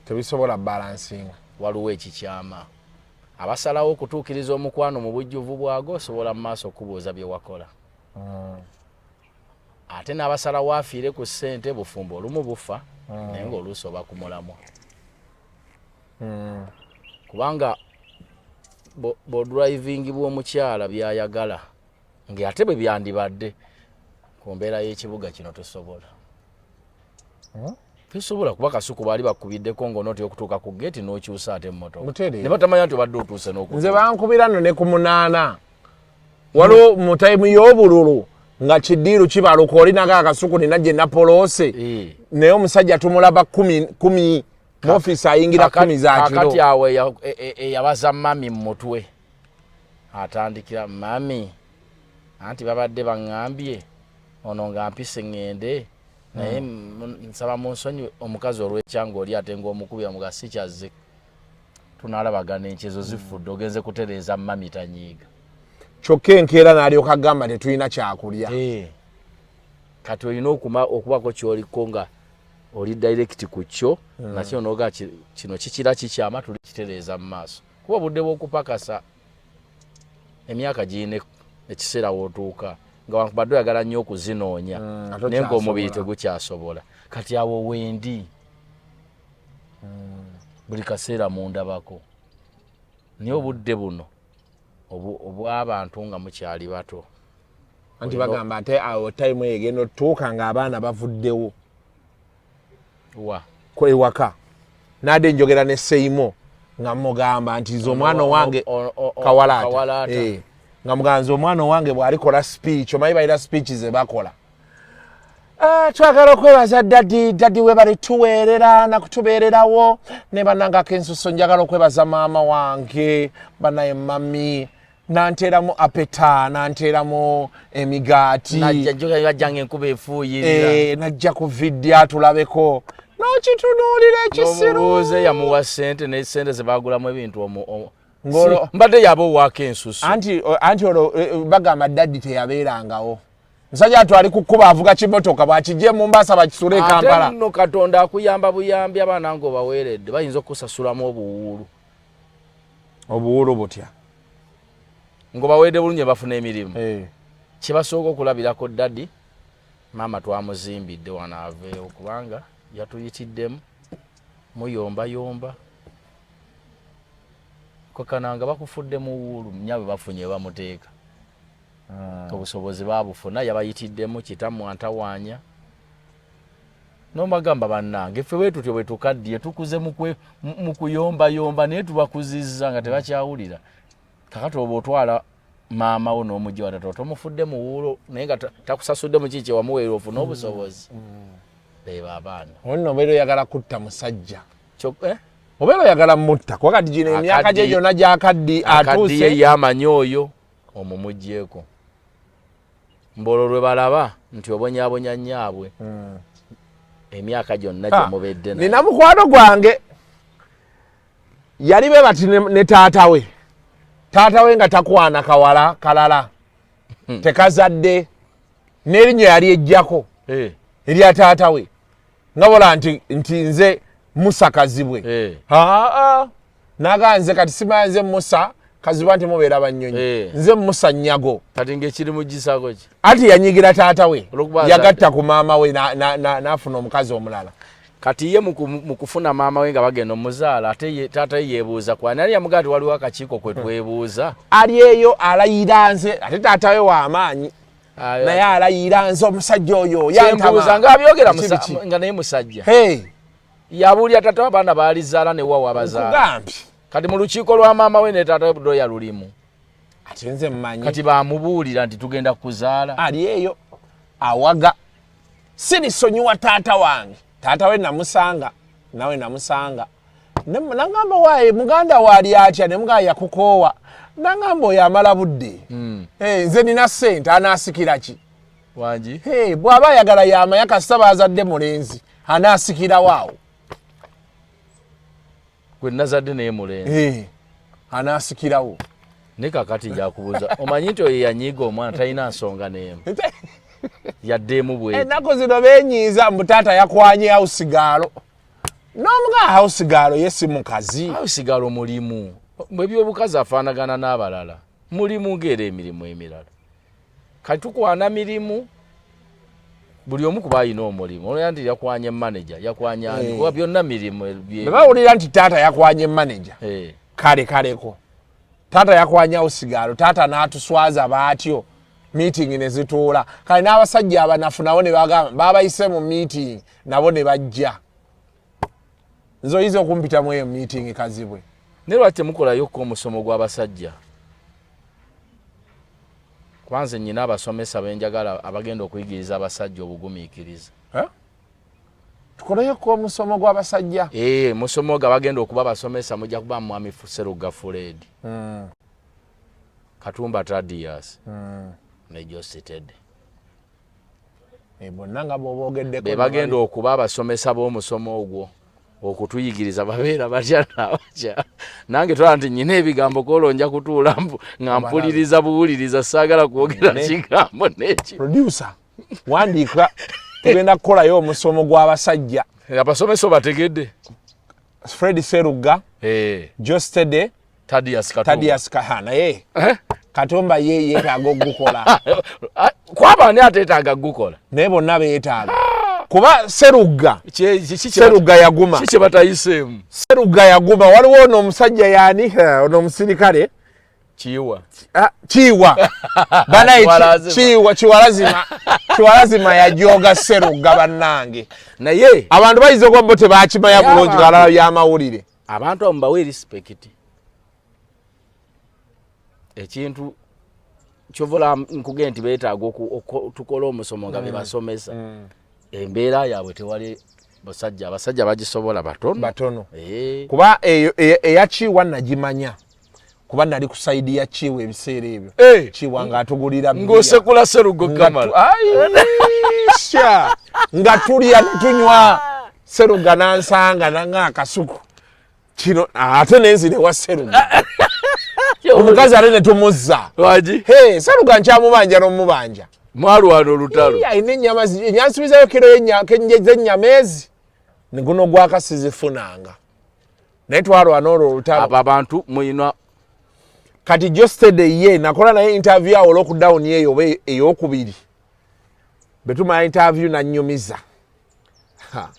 Tebisobola balansinga. Waliwo ekikyama. Abasalawo okutuukiriza omukwano mu bujjuvu bwago osobola mu maaso okubuuza bye wakola, ate n'abasalawo afiire ku ssente, bufumbo olumu bufa, naye ng'oluusi oba ku mulamwa, kubanga bw'odrivingibwa omukyala by'ayagala ng'ate bwe byandibadde ku mbeera y'ekibuga kino tosobola. Tosobola, kuba kasuku baali bakubiddeko ng'onootera okutuuka ku geeti n'okyusa ate emmotoka Butereevu. ne batamanya nti obadde otuuse Nze n'okutuuka. bankubira nno ne ku 8, waliwo mu tayimu y'obululu nga kiddiiru kibaluka, olinaga akasuku nina gye napoloose, naye omusajja tumulaba 10:10 mu ofiisi, ayingira 10 za kiro. Kakati awo eyabaza mami mu mutwe atandikira mami anti babadde baŋŋambye ono nga mpise ŋŋende, naye nsaba munsonyiwe. Omukazi olwekyanga oli ate ng'omukubira muga si kyazze, tunaalabagana enkyezo zifudde, ogenze kutereeza mami tanyiiga. Kyokka enkeera n'alyoka agamba tetulina kyakulya. Kati olina okubako kyoliko nga oli direct ku kyo, nakyo noga kino kikira kikyama, tuli kitereeza mu maaso, kuba obudde bw'okupakasa emyaka girina ekiseera w'otuuka nga wankubadde oyagala nnyo okuzinoonya, ate naye ng'omubiri okyasobola. Tegukyasobola. Kati awo wendi buli kaseera mundabako, naye obudde buno obw'abantu nga mukyali bato. Anti bagamba ate awo tayimu eyo egenda otutuuka ng'abaana bavuddewo wa ewaka. Nadde njogera ne Seimo nga mugamba nti nze omwana owange Kawalaata. Kawalaata. Nga mugamba nze omwana owange bw'alikola speech, omanyi balina speech ze bakola. Ah, twagala okwebaza daddy, daddy we bali tuweerera nakutubeererawo ne bannange akensuso. Njagala okwebaza maama wange, banaye mami nanteeramu apeta, nanteeramu emigaati. Najja jjoka bajjanga enkuba efuuyirira. Najja ku vidya tulabeko n'okitunuulira ekisiru. N'omubuuze yamuwa ssente ne ssente ze bagulamu ebintu Ng'olwo Mbadde yaba owaako ensusu. Anti olwo bagamba daddy teyabeerangawo, musajja atu ali ku kkuba avuga kimotoka bwakijja e Mombasa bakisule e Ate Kampala. nno Katonda akuyamba buyambi, abaana ng'obaweeredde bayinza okukusasulamu obuwuulu. Obuwuulu butya? Ng'obaweeredde bulungi ne bafuna emirimu, kyebasooka okulabirako daddy, maama twamuzimbidde wano aveewo kubanga yatuyitiddemu muyombayomba kokananga bakufudde muwuulu nyabwe bafunye bamuteeka obusobozi babufuna yabayitiddemu kitammwe antawaanya nomagamba bannange ffe bwe tutyo bwe tukaddiye tukuze mu kuyombayomba naye tubakuzizza nga tebakyawulira. Kakati oba otwala maama wo n'omujja watatu tomufudde muwuulo naye nga takusasudde mu kiki kyewamuweera ofune obusobozi, beeba abaana. Nno obeera oyagala kutta musajja. Eh? Obeera oyagala mutta kuba kati gino emyaka gye gyonna gyakaddi akaddiye. Atuuse. Ye amanyi oyo omumuggyeko mbolwo lwe balaba nti obonyabonya nnyaabwe emyaka gyonna gye mubedde naye. Nina mukwano gwange yali be bati ne taata we, taata we nga takwana kawala kalala tekazadde n'erinnya yali ejjako erya taata we nga bola nti nze Musa Kazibwe. Aa, naga nze kati simanya nze Musa. Kaziba nti mubeera bannyonyi. Eh. Nze Musa Nyago. Kati ng'ekiri mugisako ki? Anti yanyigira taata we. Olw'okuba azadde. Yagatta ku maama we n'afuna omukazi omulala. Kati ye mu kufuna maama we nga bagenda omuzaala, ate ye, taata ye yeebuuza kwani ali yamugamba nti waliwo akakiiko kwe twebuuza. Ali eyo alayira nze, ate taata we w'amaanyi. Ayo. Naye alayira nze omusajja oyo Kyembuuza ng'abyogera Biki biki? nga naye musajja. Hey. Yabuulira taata we abaana baalizaala ne wa wabazaala. Nkugambye. Kati mu lukiiko lwa maama we ne taata we budoya lulimu. Ate nze mmanyi. Kati bamubuulira nti tugenda kuzaala. Ali eyo awaga. Sirisonyiwa taata wange. Taata we namusanga, nawe namusanga. Nangamba waaye muganda we ali atya, ne mugamba yakukoowa. Nangamba oyo amala budde. Nze nina ssente, anaasikira ki? Wangi? Hey, bw'aba ayagala yamanya kasita baazadde mulenzi, anaasikirawo awo. Gwe nazadde naye mulenzi. Anaasikirawo. Ne kakati nja kubuuza, omanyi nti oyo yanyiiga omwana talina nsonga n'emu. Yadde emu bw'eti. Ennaku zino beenyiiza mbu taata yakwanye house girl. N'omuga house girl ye si mukazi. House girl mulimu. Bwe by'obukazi afaanagana n'abalala. Mulimu ng'era emirimu emirala. Kati tukwana mirimu, buli omu kuba alina omulimu. Olwo nti yakwanye manager, yakwanye ani, kuba byonna mirimu Bwe bawulira nti taata yakwanye manager, kale kaleko. Taata yakwanye house girl, taata n'atuswaza baatyo. Meeting ne zituula. Kale n'abasajja abanafu nabo ne bagamba, babayise mu meeting, nabo ne bajja. Nze oyinza okumpitamu eyo meeting Kazibwe. Naye lwaki temukolayo ko omusomo gw'abasajja? Kwanza nnyina abasomesa benjagala abagenda okuyigiriza abasajja obugumiikiriza. Tukoleyo ko omusomo gw'abasajja? Musomo ga bagenda okuba abasomesa mujja kuba Mwami Sseruga Fred. Katumba Tadias. Ne Jose Teddy. Bonna nga bw'oboogeddeko Be bagenda okuba abasomesa b'omusomo ogwo okutuyigiriza babeera batya n'abatya. Nange twala nti nnyina ebigambo kwolwo nja kutuula nga mpuliriza buwuliriza, saagala kwogera kigambo n'eki. Producer, wandiika tugenda kukolayo omusomo gw'abasajja. Abasomesa obategedde? Fred Sseruga, Jose Teddy, Tadias Katumba. Tadias Kaha, naye Katumba ye yeetaaga okugukola. Kwaba ani ateetaaga kugukola? Naye bonna beetaaga. Kuba Sseruga yaguma. Ki kye batayiseemu? Sseruga yaguma. Waliwo ono omusajja yaani, ono omusirikale. Kiwa. Kiwa. Banaye Kiwalazima. Kiwa, Kiwalazima. Kiwalazima yajooga Sseruga bannange. Naye abantu bayinza okuba bo tebakimanya Naye bulungi abantu kalala by'amawulire. Abantu abo mbawe respect. Ekintu kyovola nkugenda nti beetaaga tukole omusomo nga be basomesa. Embeera yaabwe tewali basajja, abasajja bagisobola batono. Batono. Kuba eyo, eya Kiwa nagimanya. Kuba nali ku side ya Kiwa ebiseera ebyo. Kiwa ng'atugulira bbiya. Ng'osekula Sserugo Kamala. Aisha! Nga tulya ne tunywa. Sseruga n'ansanga nanga akasuku. Kino ate nenzira ewa Sseruga. Omukazi ate ne tumuzza. Lwaki? Hey, Sseruga nkyamubanja n'omubanja. Mwalwana olutalo. Ee, alina ennyama nyansubizayo kiro z'ennyama ezi. Ne guno gwaka sizifunanga. Naye twalwana olwo olutalo. Abo abantu muyina Kati Jose ye nakola naye interview awo lockdown eyo oba eyokubiri. Bwe tumala interview nannyumiza. Ha.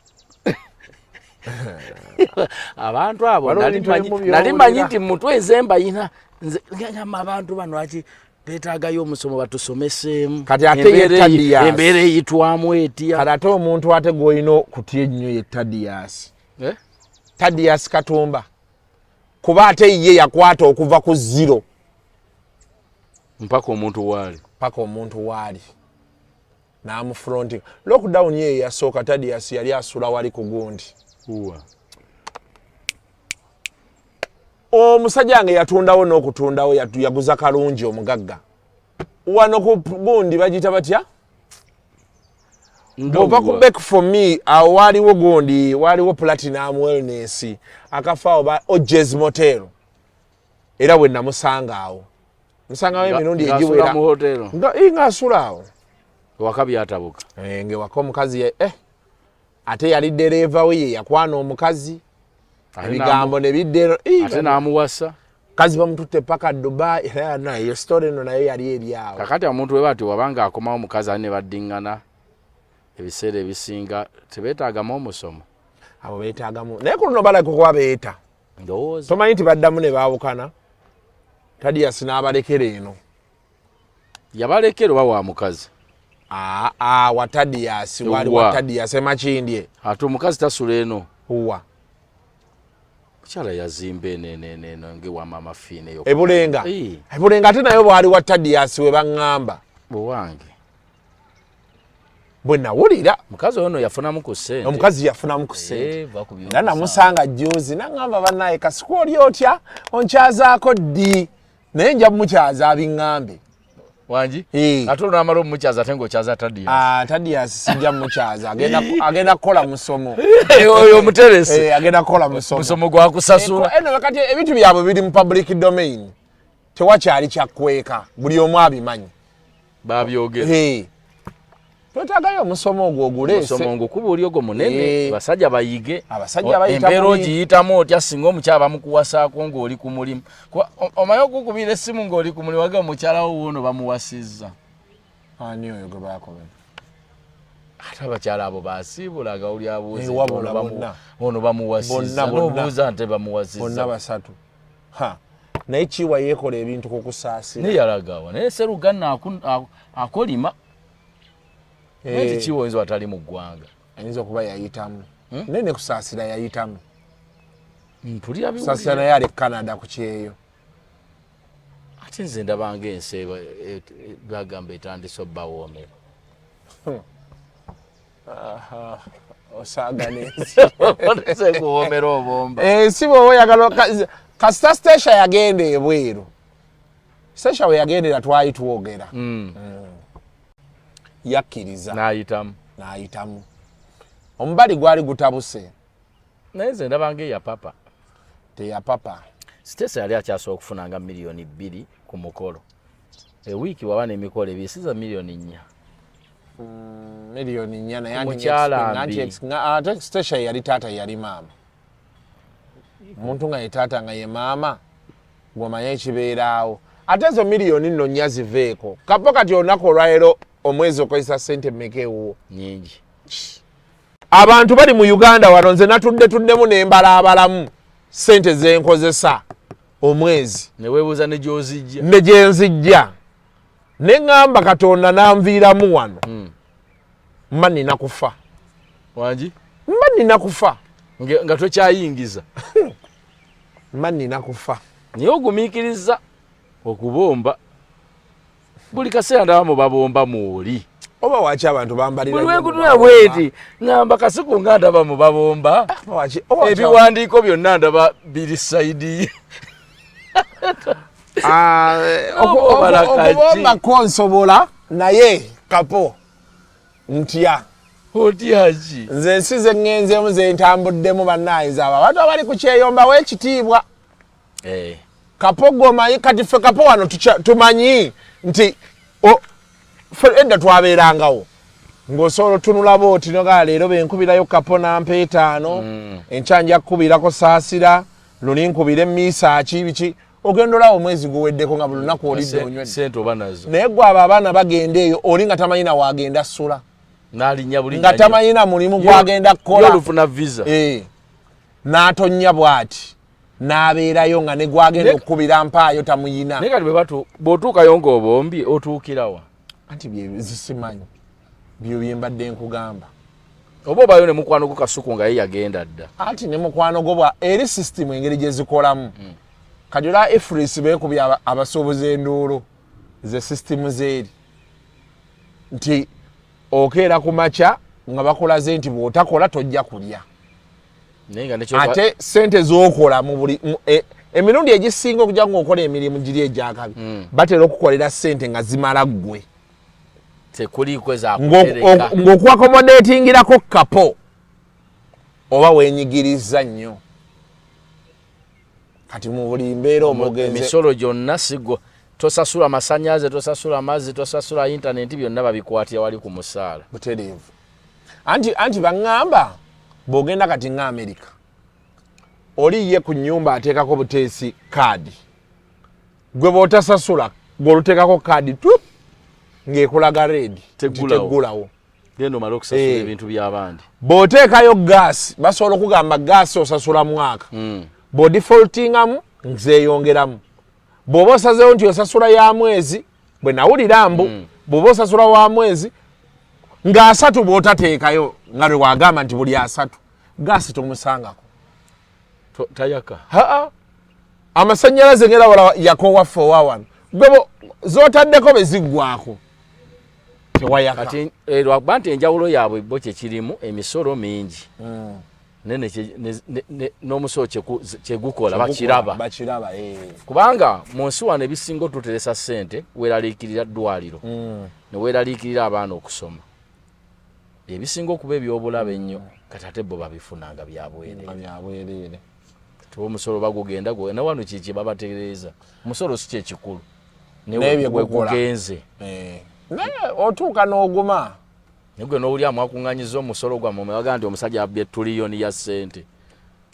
Abantu abo Waliwo ebintu ebimu nali manyi by'owulira. nti mutwe nze mbayina. Nze ngamba abantu bano lwaki beetaagayo omusomo batusomeseemu. Kati ate ye Tadias. Embeera eyitwamu etya? Kati ate omuntu ate gw'olina okutya ennyo ye Tadias. Tadias Katumba. Kuba ate ye yakwata okuva ku zero. Mpaka omuntu waali. Mpaka omuntu waali. N'amufronting. Lockdown ye yasooka Tadias yali asula wali ku gundi. Uwa. Omusajja wange yatundawo n'okutundawo yaguza Kalungi omugagga. Wano ku gundi bagiyita batya? Bw'ova ku Bake for me, awo waaliwo gundi, waaliwo Platinum Wellness, akafo awo ba Ojes Motel. Era bwe namusanga awo. Musangawo emirundi Ng'asula egiwera. mu hotel. Ng'asula awo. Waka byatabuka. Ng'ewaka omukazi ate yali ddereeva we ye yakwana omukazi. Ate Ebigambo ne bidda eno. Ate n'amuwasa. Kazi bamututte paka Dubai, era nayo story eno nayo yali eri awo. Kakati omuntu we bati wabanga akomawo omukazi ali ne baddiŋŋana, ebiseera ebisinga tebeetaagamu omusomo. Abo beetaagamu, naye ku luno balabika okuba beeta. Ndowooza Tomanyi nti baddamu ne baawukana, Tadiyasi n'abalekera eno. Yabalekera oba wa mukazi? Aa, wa Tadiyasi wali wa Wa. Tadiyasi emakindye. Ate omukazi tasula eno? Wa? Mukyala yazimba eno eno eno eno ngewa Maama Fiina eyo. Ebulenga. Eh. Ebulenga, ate naye bwali wa Tadiyasi we baŋŋamba. Bwewange. Bwe nawulira. Mukazi oyo no yafunamu ku ssente. Omukazi yafunamu ku ssente. Eh, va ku Era by'okusanga. namusanga juzi naŋŋamba, bannaye Kasiku, oli otya, onkyazaako ddi? Naye nja mukyaza abiŋŋambe. Wangi. Eh. Ate olwamala omukyaza, ate ng'okyaza Tadiyasi? Ah, Tadiyasi sijja mukyaza, agenda kukola musomo. Oyo omuteresi. Eh, agenda kukola musomo. Musomo gwakusasula. Eno kati ebintu byabwe biri mu public domain, tewakyali kyakweka, buli omu abimanyi. Babyogera. Eh. Twetaagayo omusomo ogwo oguleese. Omusomo ngukuba oli ogwo munene. Eh. Abasajja bayige. Abasajja bayita embeera muli. Ogiyitamu otya singa omukyala bamukuwasaako ng'oli ku mulimu? Kuba omanyi okukubira essimu ng'oli ku mulimu, waga omukyala wo wuuno bamuwasizza. Ani oyo gwe bakomera? Ate abakyala abo basiibulaga, oli abuuza Eh, nti wabula ono bonna. ono bamuwasizza. Bonna, bonna. N'obuuza nte Bonna bamuwasizza. basatu. Ha, naye kiwa yeekola ebintu ku kusaasira. Naye yalagawa, naye Serugana akolima. Naye Eh, tikiwa oyinza watali mu ggwanga. Ayinza okuba yayitamu, naye ne Kusaasira yayitamu. Mpulira Kusaasira biwulire. naye ali Canada ku kyeyo. Ate nze ndabanga ensi bagamba etandise obbawoomera. Osaaga n'ensi. Otandise kuwoomera obomba. Ensi bw'oba oyagala kasita Stesha yagenda ebweru. Stesha we yagendera twali twogera. Yakkiriza. N'ayitamu. N'ayitamu, omubali gwali gutabuse. Naye nze ndabanga eyapapa. Teyapapa. Stesa yali akyasobola okufuna nga 2 miliyoni ku mukolo ewiiki, waba n'emikolo ebiri, siza 4 miliyoni. 4 miliyoni naye anti Mukyala anti mbi. Ate Stesha yali taata, yali maama, omuntu nga ye taata nga ye maama, gwomanye ekibeeraawo. Ate ezo miliyoni nno 4 ziveeko kapo. Kati olunaku olwaleero omwezi okozesa sente mmeka ewuwo? Nyingi. Abantu bali mu Uganda wano, nze natudde tuddemu nembalaabalamu sente zenkozesa omwezi. Neweebuuza ne gy'ozijja. Ne gyenzijja, ne ŋŋamba Katonda nanviiramu wano, mba nina kufa. Wangi. Mba nina kufa. Nga tokyayingiza. Mba nina kufa. Naye ogumiikiriza okubomba, buli kaseera ndaba mu babomba mwoli. Oba waki abantu bambalira Buli nnyo mu wenkutunula babomba? bweti ŋŋamba Kasiku nga ndaba mu babomba. Oba waki Ebiwandiiko byonna ndaba biri side ye. Ah, Oba obala kaki? Okubomba ko nsobola, naye kapo ntya. Otyaki? Nze ensi ze ŋŋenzeemu, ze ntambuddemu, bannayinza abo abantu abali ku kyeyombawo ekitiibwa. Eh, Kapo gwomanyi kati ffe kapo wano tumanyi nti ffe edda twabeerangawo ng'osobola otunula booti nogaa leero benkubirayo kapo nampa 5, enkya nja kukubirako Saasira, luli nkubira emiisaaki biki, ogenda olaba omwezi guweddeko nga buli lunaku olidde onywedde. Sente oba nazo. Naye gwe abo abaana bagenda eyo, oli nga tamanyi na waagenda ssula. N'alinnya buli Nga tamanyi na mulimu gwagenda kukola. Olufuna visa. Eh. N'atonnya bw'ati n'abeerayo nga ne gwagenda okukubira mpaayo tamuyina. Naye kati bwe batu bw'otuukayo ng'obombye, otuukirawa? Anti byezisimanyi byo byembadde nkugamba. Oba obayo ne mukwano gwo Kasuku nga ye yagenda dda. Anti ne mukwano gwo bwa eri system engeri gye zikolamu. Kati olaba EFRIS beekubye abasuubuzi enduulu ze system zeeri nti okeera ku makya nga bakulaze nti bw'otakola tojja kulya. Naye nga nekyo Ate sente z'okola mu buli emirundi egisinga okujja ng'okola emirimu giri egyakabi, batera okukolera sente nga zimala ggwe. Tekuliiko ezakutereka. Ng'okuaccommodatingirako kapo oba weenyigiriza nnyo kati mu buli mbeera oba ogenze. Emisolo gyonna sigwo tosasula, masanyaze tosasula, mazzi tosasula, intaneti, byonna babikwatira wali ku musaala. Butereevu. Anti baŋŋamba bw'ogenda kati nga Amerika, oli ye ku nnyumba ateekako buteesi kaadi. Gwe bw'otasasula, gw'oluteekako kaadi tup ng'ekulaga red. Teggulawo. Teggulawo. Genda omale okusasula ebintu by'abandi. Bw'oteekayo gaasi, basobola okugamba gaasi osasula mwaka. Bw'odefaultingamu nzeeyongeramu. Bw'oba osazeewo nti osasula ya mwezi, bwe nawulira mbu bw'oba osasula wa mwezi ng'asatu, bw'otateekayo nga lwe wagamba nti buli 30 gaasi tomusangako. Tayaka. Haa, amasannyalaze ngera wala yakowaffe owa wano, gwe z'otaddeko be ziggwako tewayaka. Kati lwakuba nti enjawulo yaabwe bo kyekirimu emisolo mingi nene n'omusolo kyegukola bakiraba. Bakiraba, eh. Kubanga mu nsi wano ebisinga otuteresa ssente, weeraliikirira ddwaliro ne weeraliikirira abaana okusoma, ebisinga okuba ebyobulabe ennyo. Kati ate bo babifunanga byabwereere. Nga byabwereere. Tuba omusolo bagugenda ne wano kiki babatereeza, omusolo si kyekikulu. Naye bye gukola. Gugenze. Eh. Naye otuuka n'oguma. Naye gwe n'owulira mwakuŋŋanyiza omusolo gwammwe, mwebaga nti omusajja abbye tuliyoni ya ssente,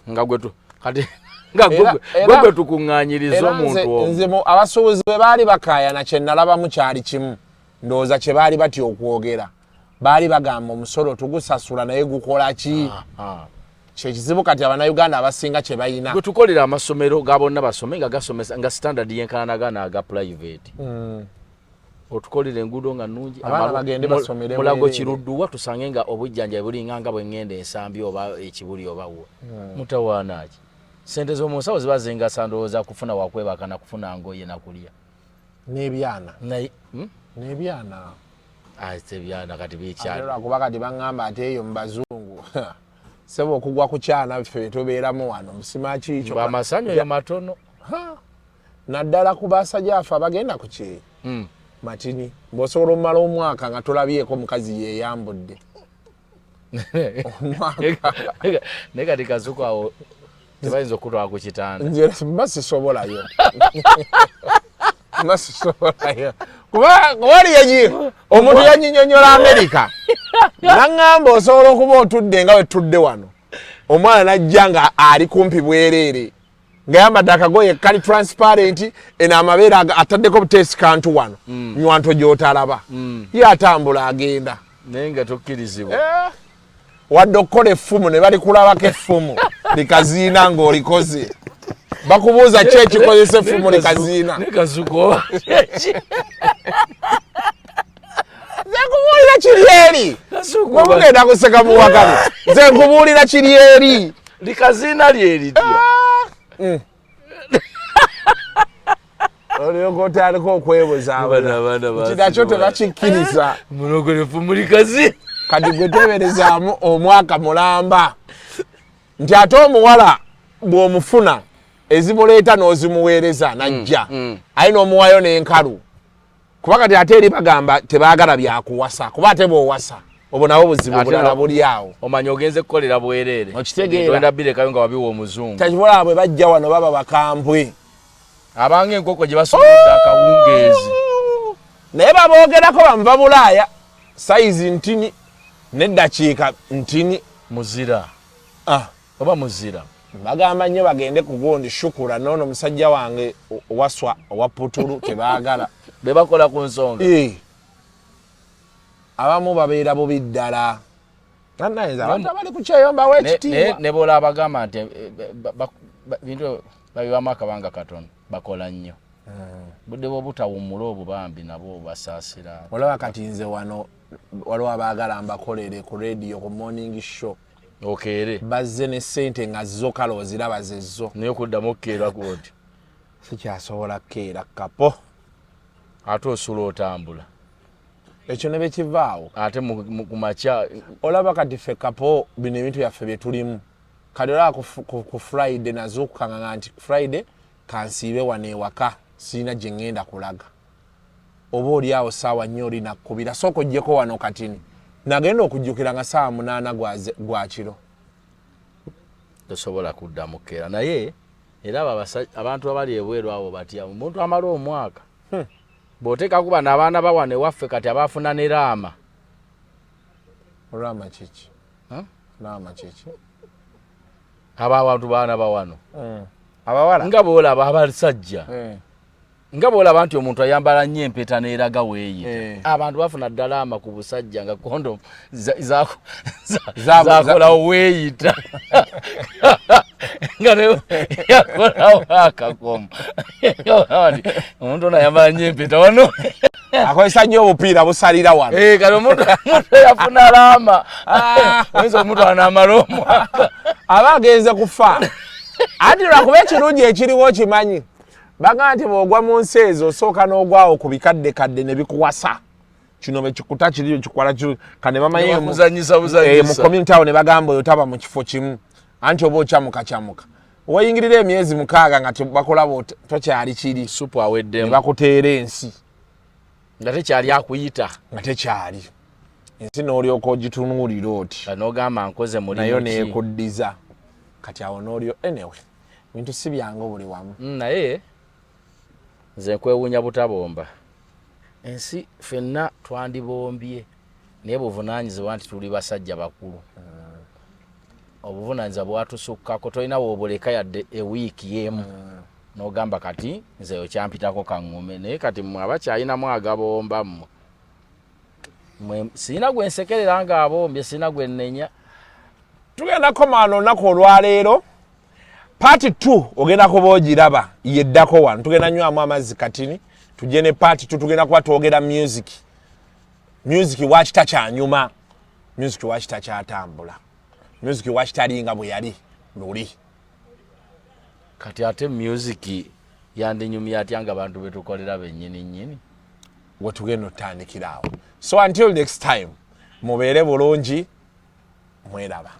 nga gwe kati nga gwe gwe tukuŋŋaanyiriza Era omuntu omwo. Nze abasuubuzi bwe baali bakaayana, kye nalabamu kyali kimu, ndowooza kye baali batya okwogera, baali bagamba omusolo tugusasula, naye gukola ki? Kyekizibu kati Abannayuganda abasinga kye balina. Gwe tukolera amasomero ga bonna basome nga gasomesa nga standard yenkana naga aga private. Otukolera enguudo nga nnungi. Abaana bagende basomere Mulago, bwereere. Kirudduwa, tusange nga obujjanjabi bulinga nga bwe ŋŋenda Ensambi oba Ekibuli oba wo. Mutawaana ki? Sente z'omu nsawo ziba zingasa ndowooza kufuna wakwebaka na kufuna ngoye na kulya. N'ebyana. Naye, N'ebyana. Ah, ebyana kati bikyali. Ate lwakuba kati baŋŋamba ate eyo mu bazungu, sebo, okugwa ku kyana ffe tubeeramu wano musima kiikyo. Amasanyu eyo matono. Ha! Naddala ku basajja afe abagenda ku kyeyo matini, bw'osobola omumala omwaka nga tolabyeko mukazi yeeyambudde omwaka. Naye kati Kasuku awo tebayinza okutwala ku kitanda. Nze mba sisobolayo, mba sisobolayo, kuba wali yaji omuntu yanyinyonyola Amerika, naŋŋamba osobola okuba otudde nga wetudde wano, omwana najja nga ali kumpi bwereere, nga yambadde akagoye kali transparent, eno amabeere ataddeko buteesi kantu wano, nywanto gy'otalaba, ye atambula agenda. Naye nga tokkirizibwa. Eh, wadde okukola effumu ne balikulabako, effumu likaziina ng'olikoze, bakubuuza ki ekikozesa effumu likaziina. Naye Kasuku oba Nze nkubuulira kiri eri. Kasuku Mwe mugenda kuseka muwakale, nze nkubuulira kiri eri. Likaziina lyeritya? Olyoka otandika okwebuzaabuza Abaana, abaana nti nakyo basiru. Tebakikkiriza. Mulogole effumu likaziina. Kati gwe teberezaamu omwaka mulamba, nti ate omuwala bw'omufuna ezimuleeta n'ozimuweereza najja, aye n'omuwayo n'enkalu, kuba kati ate eri bagamba tebaagala byakuwasa, kuba ate bw'owasa obwo nabwo buzibu Ate bulala buli awo. Omanya ogenze kukolera bwereere. Okitegeera? Ogenda birekayo nga wabiwa omuzungu. Takibola bwe bajja wano baba bakambwe. Abanga enkoko gye basumudde akawungeezi. Naye baboogerako bamuva Bulaaya, sayizi ntini n'eddakiika ntini. Muzira. Ah. Oba muzira. Bagamba nnyo bagende ku gundi shukura noono musajja wange waswa owa putulu tebaagala. Be bakola ku nsonga. Eh. Abamu babeera bubi ddala. Nayinza abantu abali ku kyeyombawo ekitiibwa. Ne bola abagamba nti bintu babibamu akabanga katono, bakola nnyo. Budde bw'obutawummula obwo bambi nabwo basaasira. Olaba kati nze wano waliwo abaagala mbakolere ku radio ku morning show. Okeere. Bazze ne ssente nga zo kale oziraba zezzo. Naye okuddamu okukeera kwoti? Sikyasobola kukeera kapo. Ate osula otambula. Ekyo ne bekivaawo. Ate ku makya. Olaba kati ffe kapo bino ebintu byaffe bye tulimu kati, olaba ku Friday nazuukukanga nga nti Friday kansiibe wano ewaka, sirina gye ŋŋenda kulaga, oba oli awo saawa nnyo oli nakkubira sooka oggyeko wano katini, nagenda okujjukira nga saawa 8 gwa kiro. Tosobola kuddamu kukeera, naye era abo abantu abali ebweru abo batya omuntu amala omwaka. Bw'oteekaku bano abaana bawano ewaffe kati abaafuna ne raama. Rama kiki? Huh? Rama kiki? Abo abantu baana bawano Abawala nga boolaba abasajja. Nga bwolaba nti omuntu ayambala nnyo empeta n'eraga weeyita. Eh. Abantu bafuna ddala ama ku busajja nga condom zakolawo weeyita, nga yakolawo akakomo. Omuntu ono ayambala nnyo empeta wano. Akozesa nnyo obupiira busalira wano. Eh, kati omuntu yafuna laama, oyinza omutwala n'amala omwaka. Aba agenze kufa, anti lwakuba ekirungi ekiriwo kimanyi bagamba nti bw'ogwa mu nsi ezo, osooka n'ogwawo ku bikadde kadde ne bikuwasa kino bekikuta kiri kikwala kane bamanyi Ne bakuzannyisa buzannyisa. Eh, mu community awo ne bagamba oyo taba mu kifo kimu, anti oba okyamuka kyamuka weyingirira emyezi 6 nga bakulaba tokyali kiri. Supu Ne aweddemu. bakuteera ensi. Nga tekyali akuyita. Nga tekyali ensi, n'olyoka ogitunuulira oti. Nga n'ogamba nkoze Nayo mulimu ki? Neekuddiza kati awo n'olyo. Anyway, bintu si byangu buli wamu. Naye nze nkwewuunya butabomba. Ensi ffenna twandibombye, naye buvunaanyizibwa nti tuli basajja bakulu, obuvunaanyizibwa bwatusukkako. Tolina woobuleka yadde ewiiki emu n'ogamba kati nze okyampitako kaŋŋume. Naye kati mmwe abakyalinamu agabomba mmwe, mwe sirina gwe nsekerera ng'abombye, sirina gwe nnenya. Tugenda koma wano olunaku olwaleero. Part 2 ogenda kuba ogiraba yeddako wano. Tugenda nywamu amazzi katini, tujje ne part 2. Tugenda kuba twogera music. Music waki takyanyuma? Music waki takyatambula? Music waki talinga bwe yali luli? Kati ate music yandinyumya atya nga bantu betukolera bennyini nnyini? Wetugenda otutandikira awo. So until next time, mubeere bulungi, mweraba.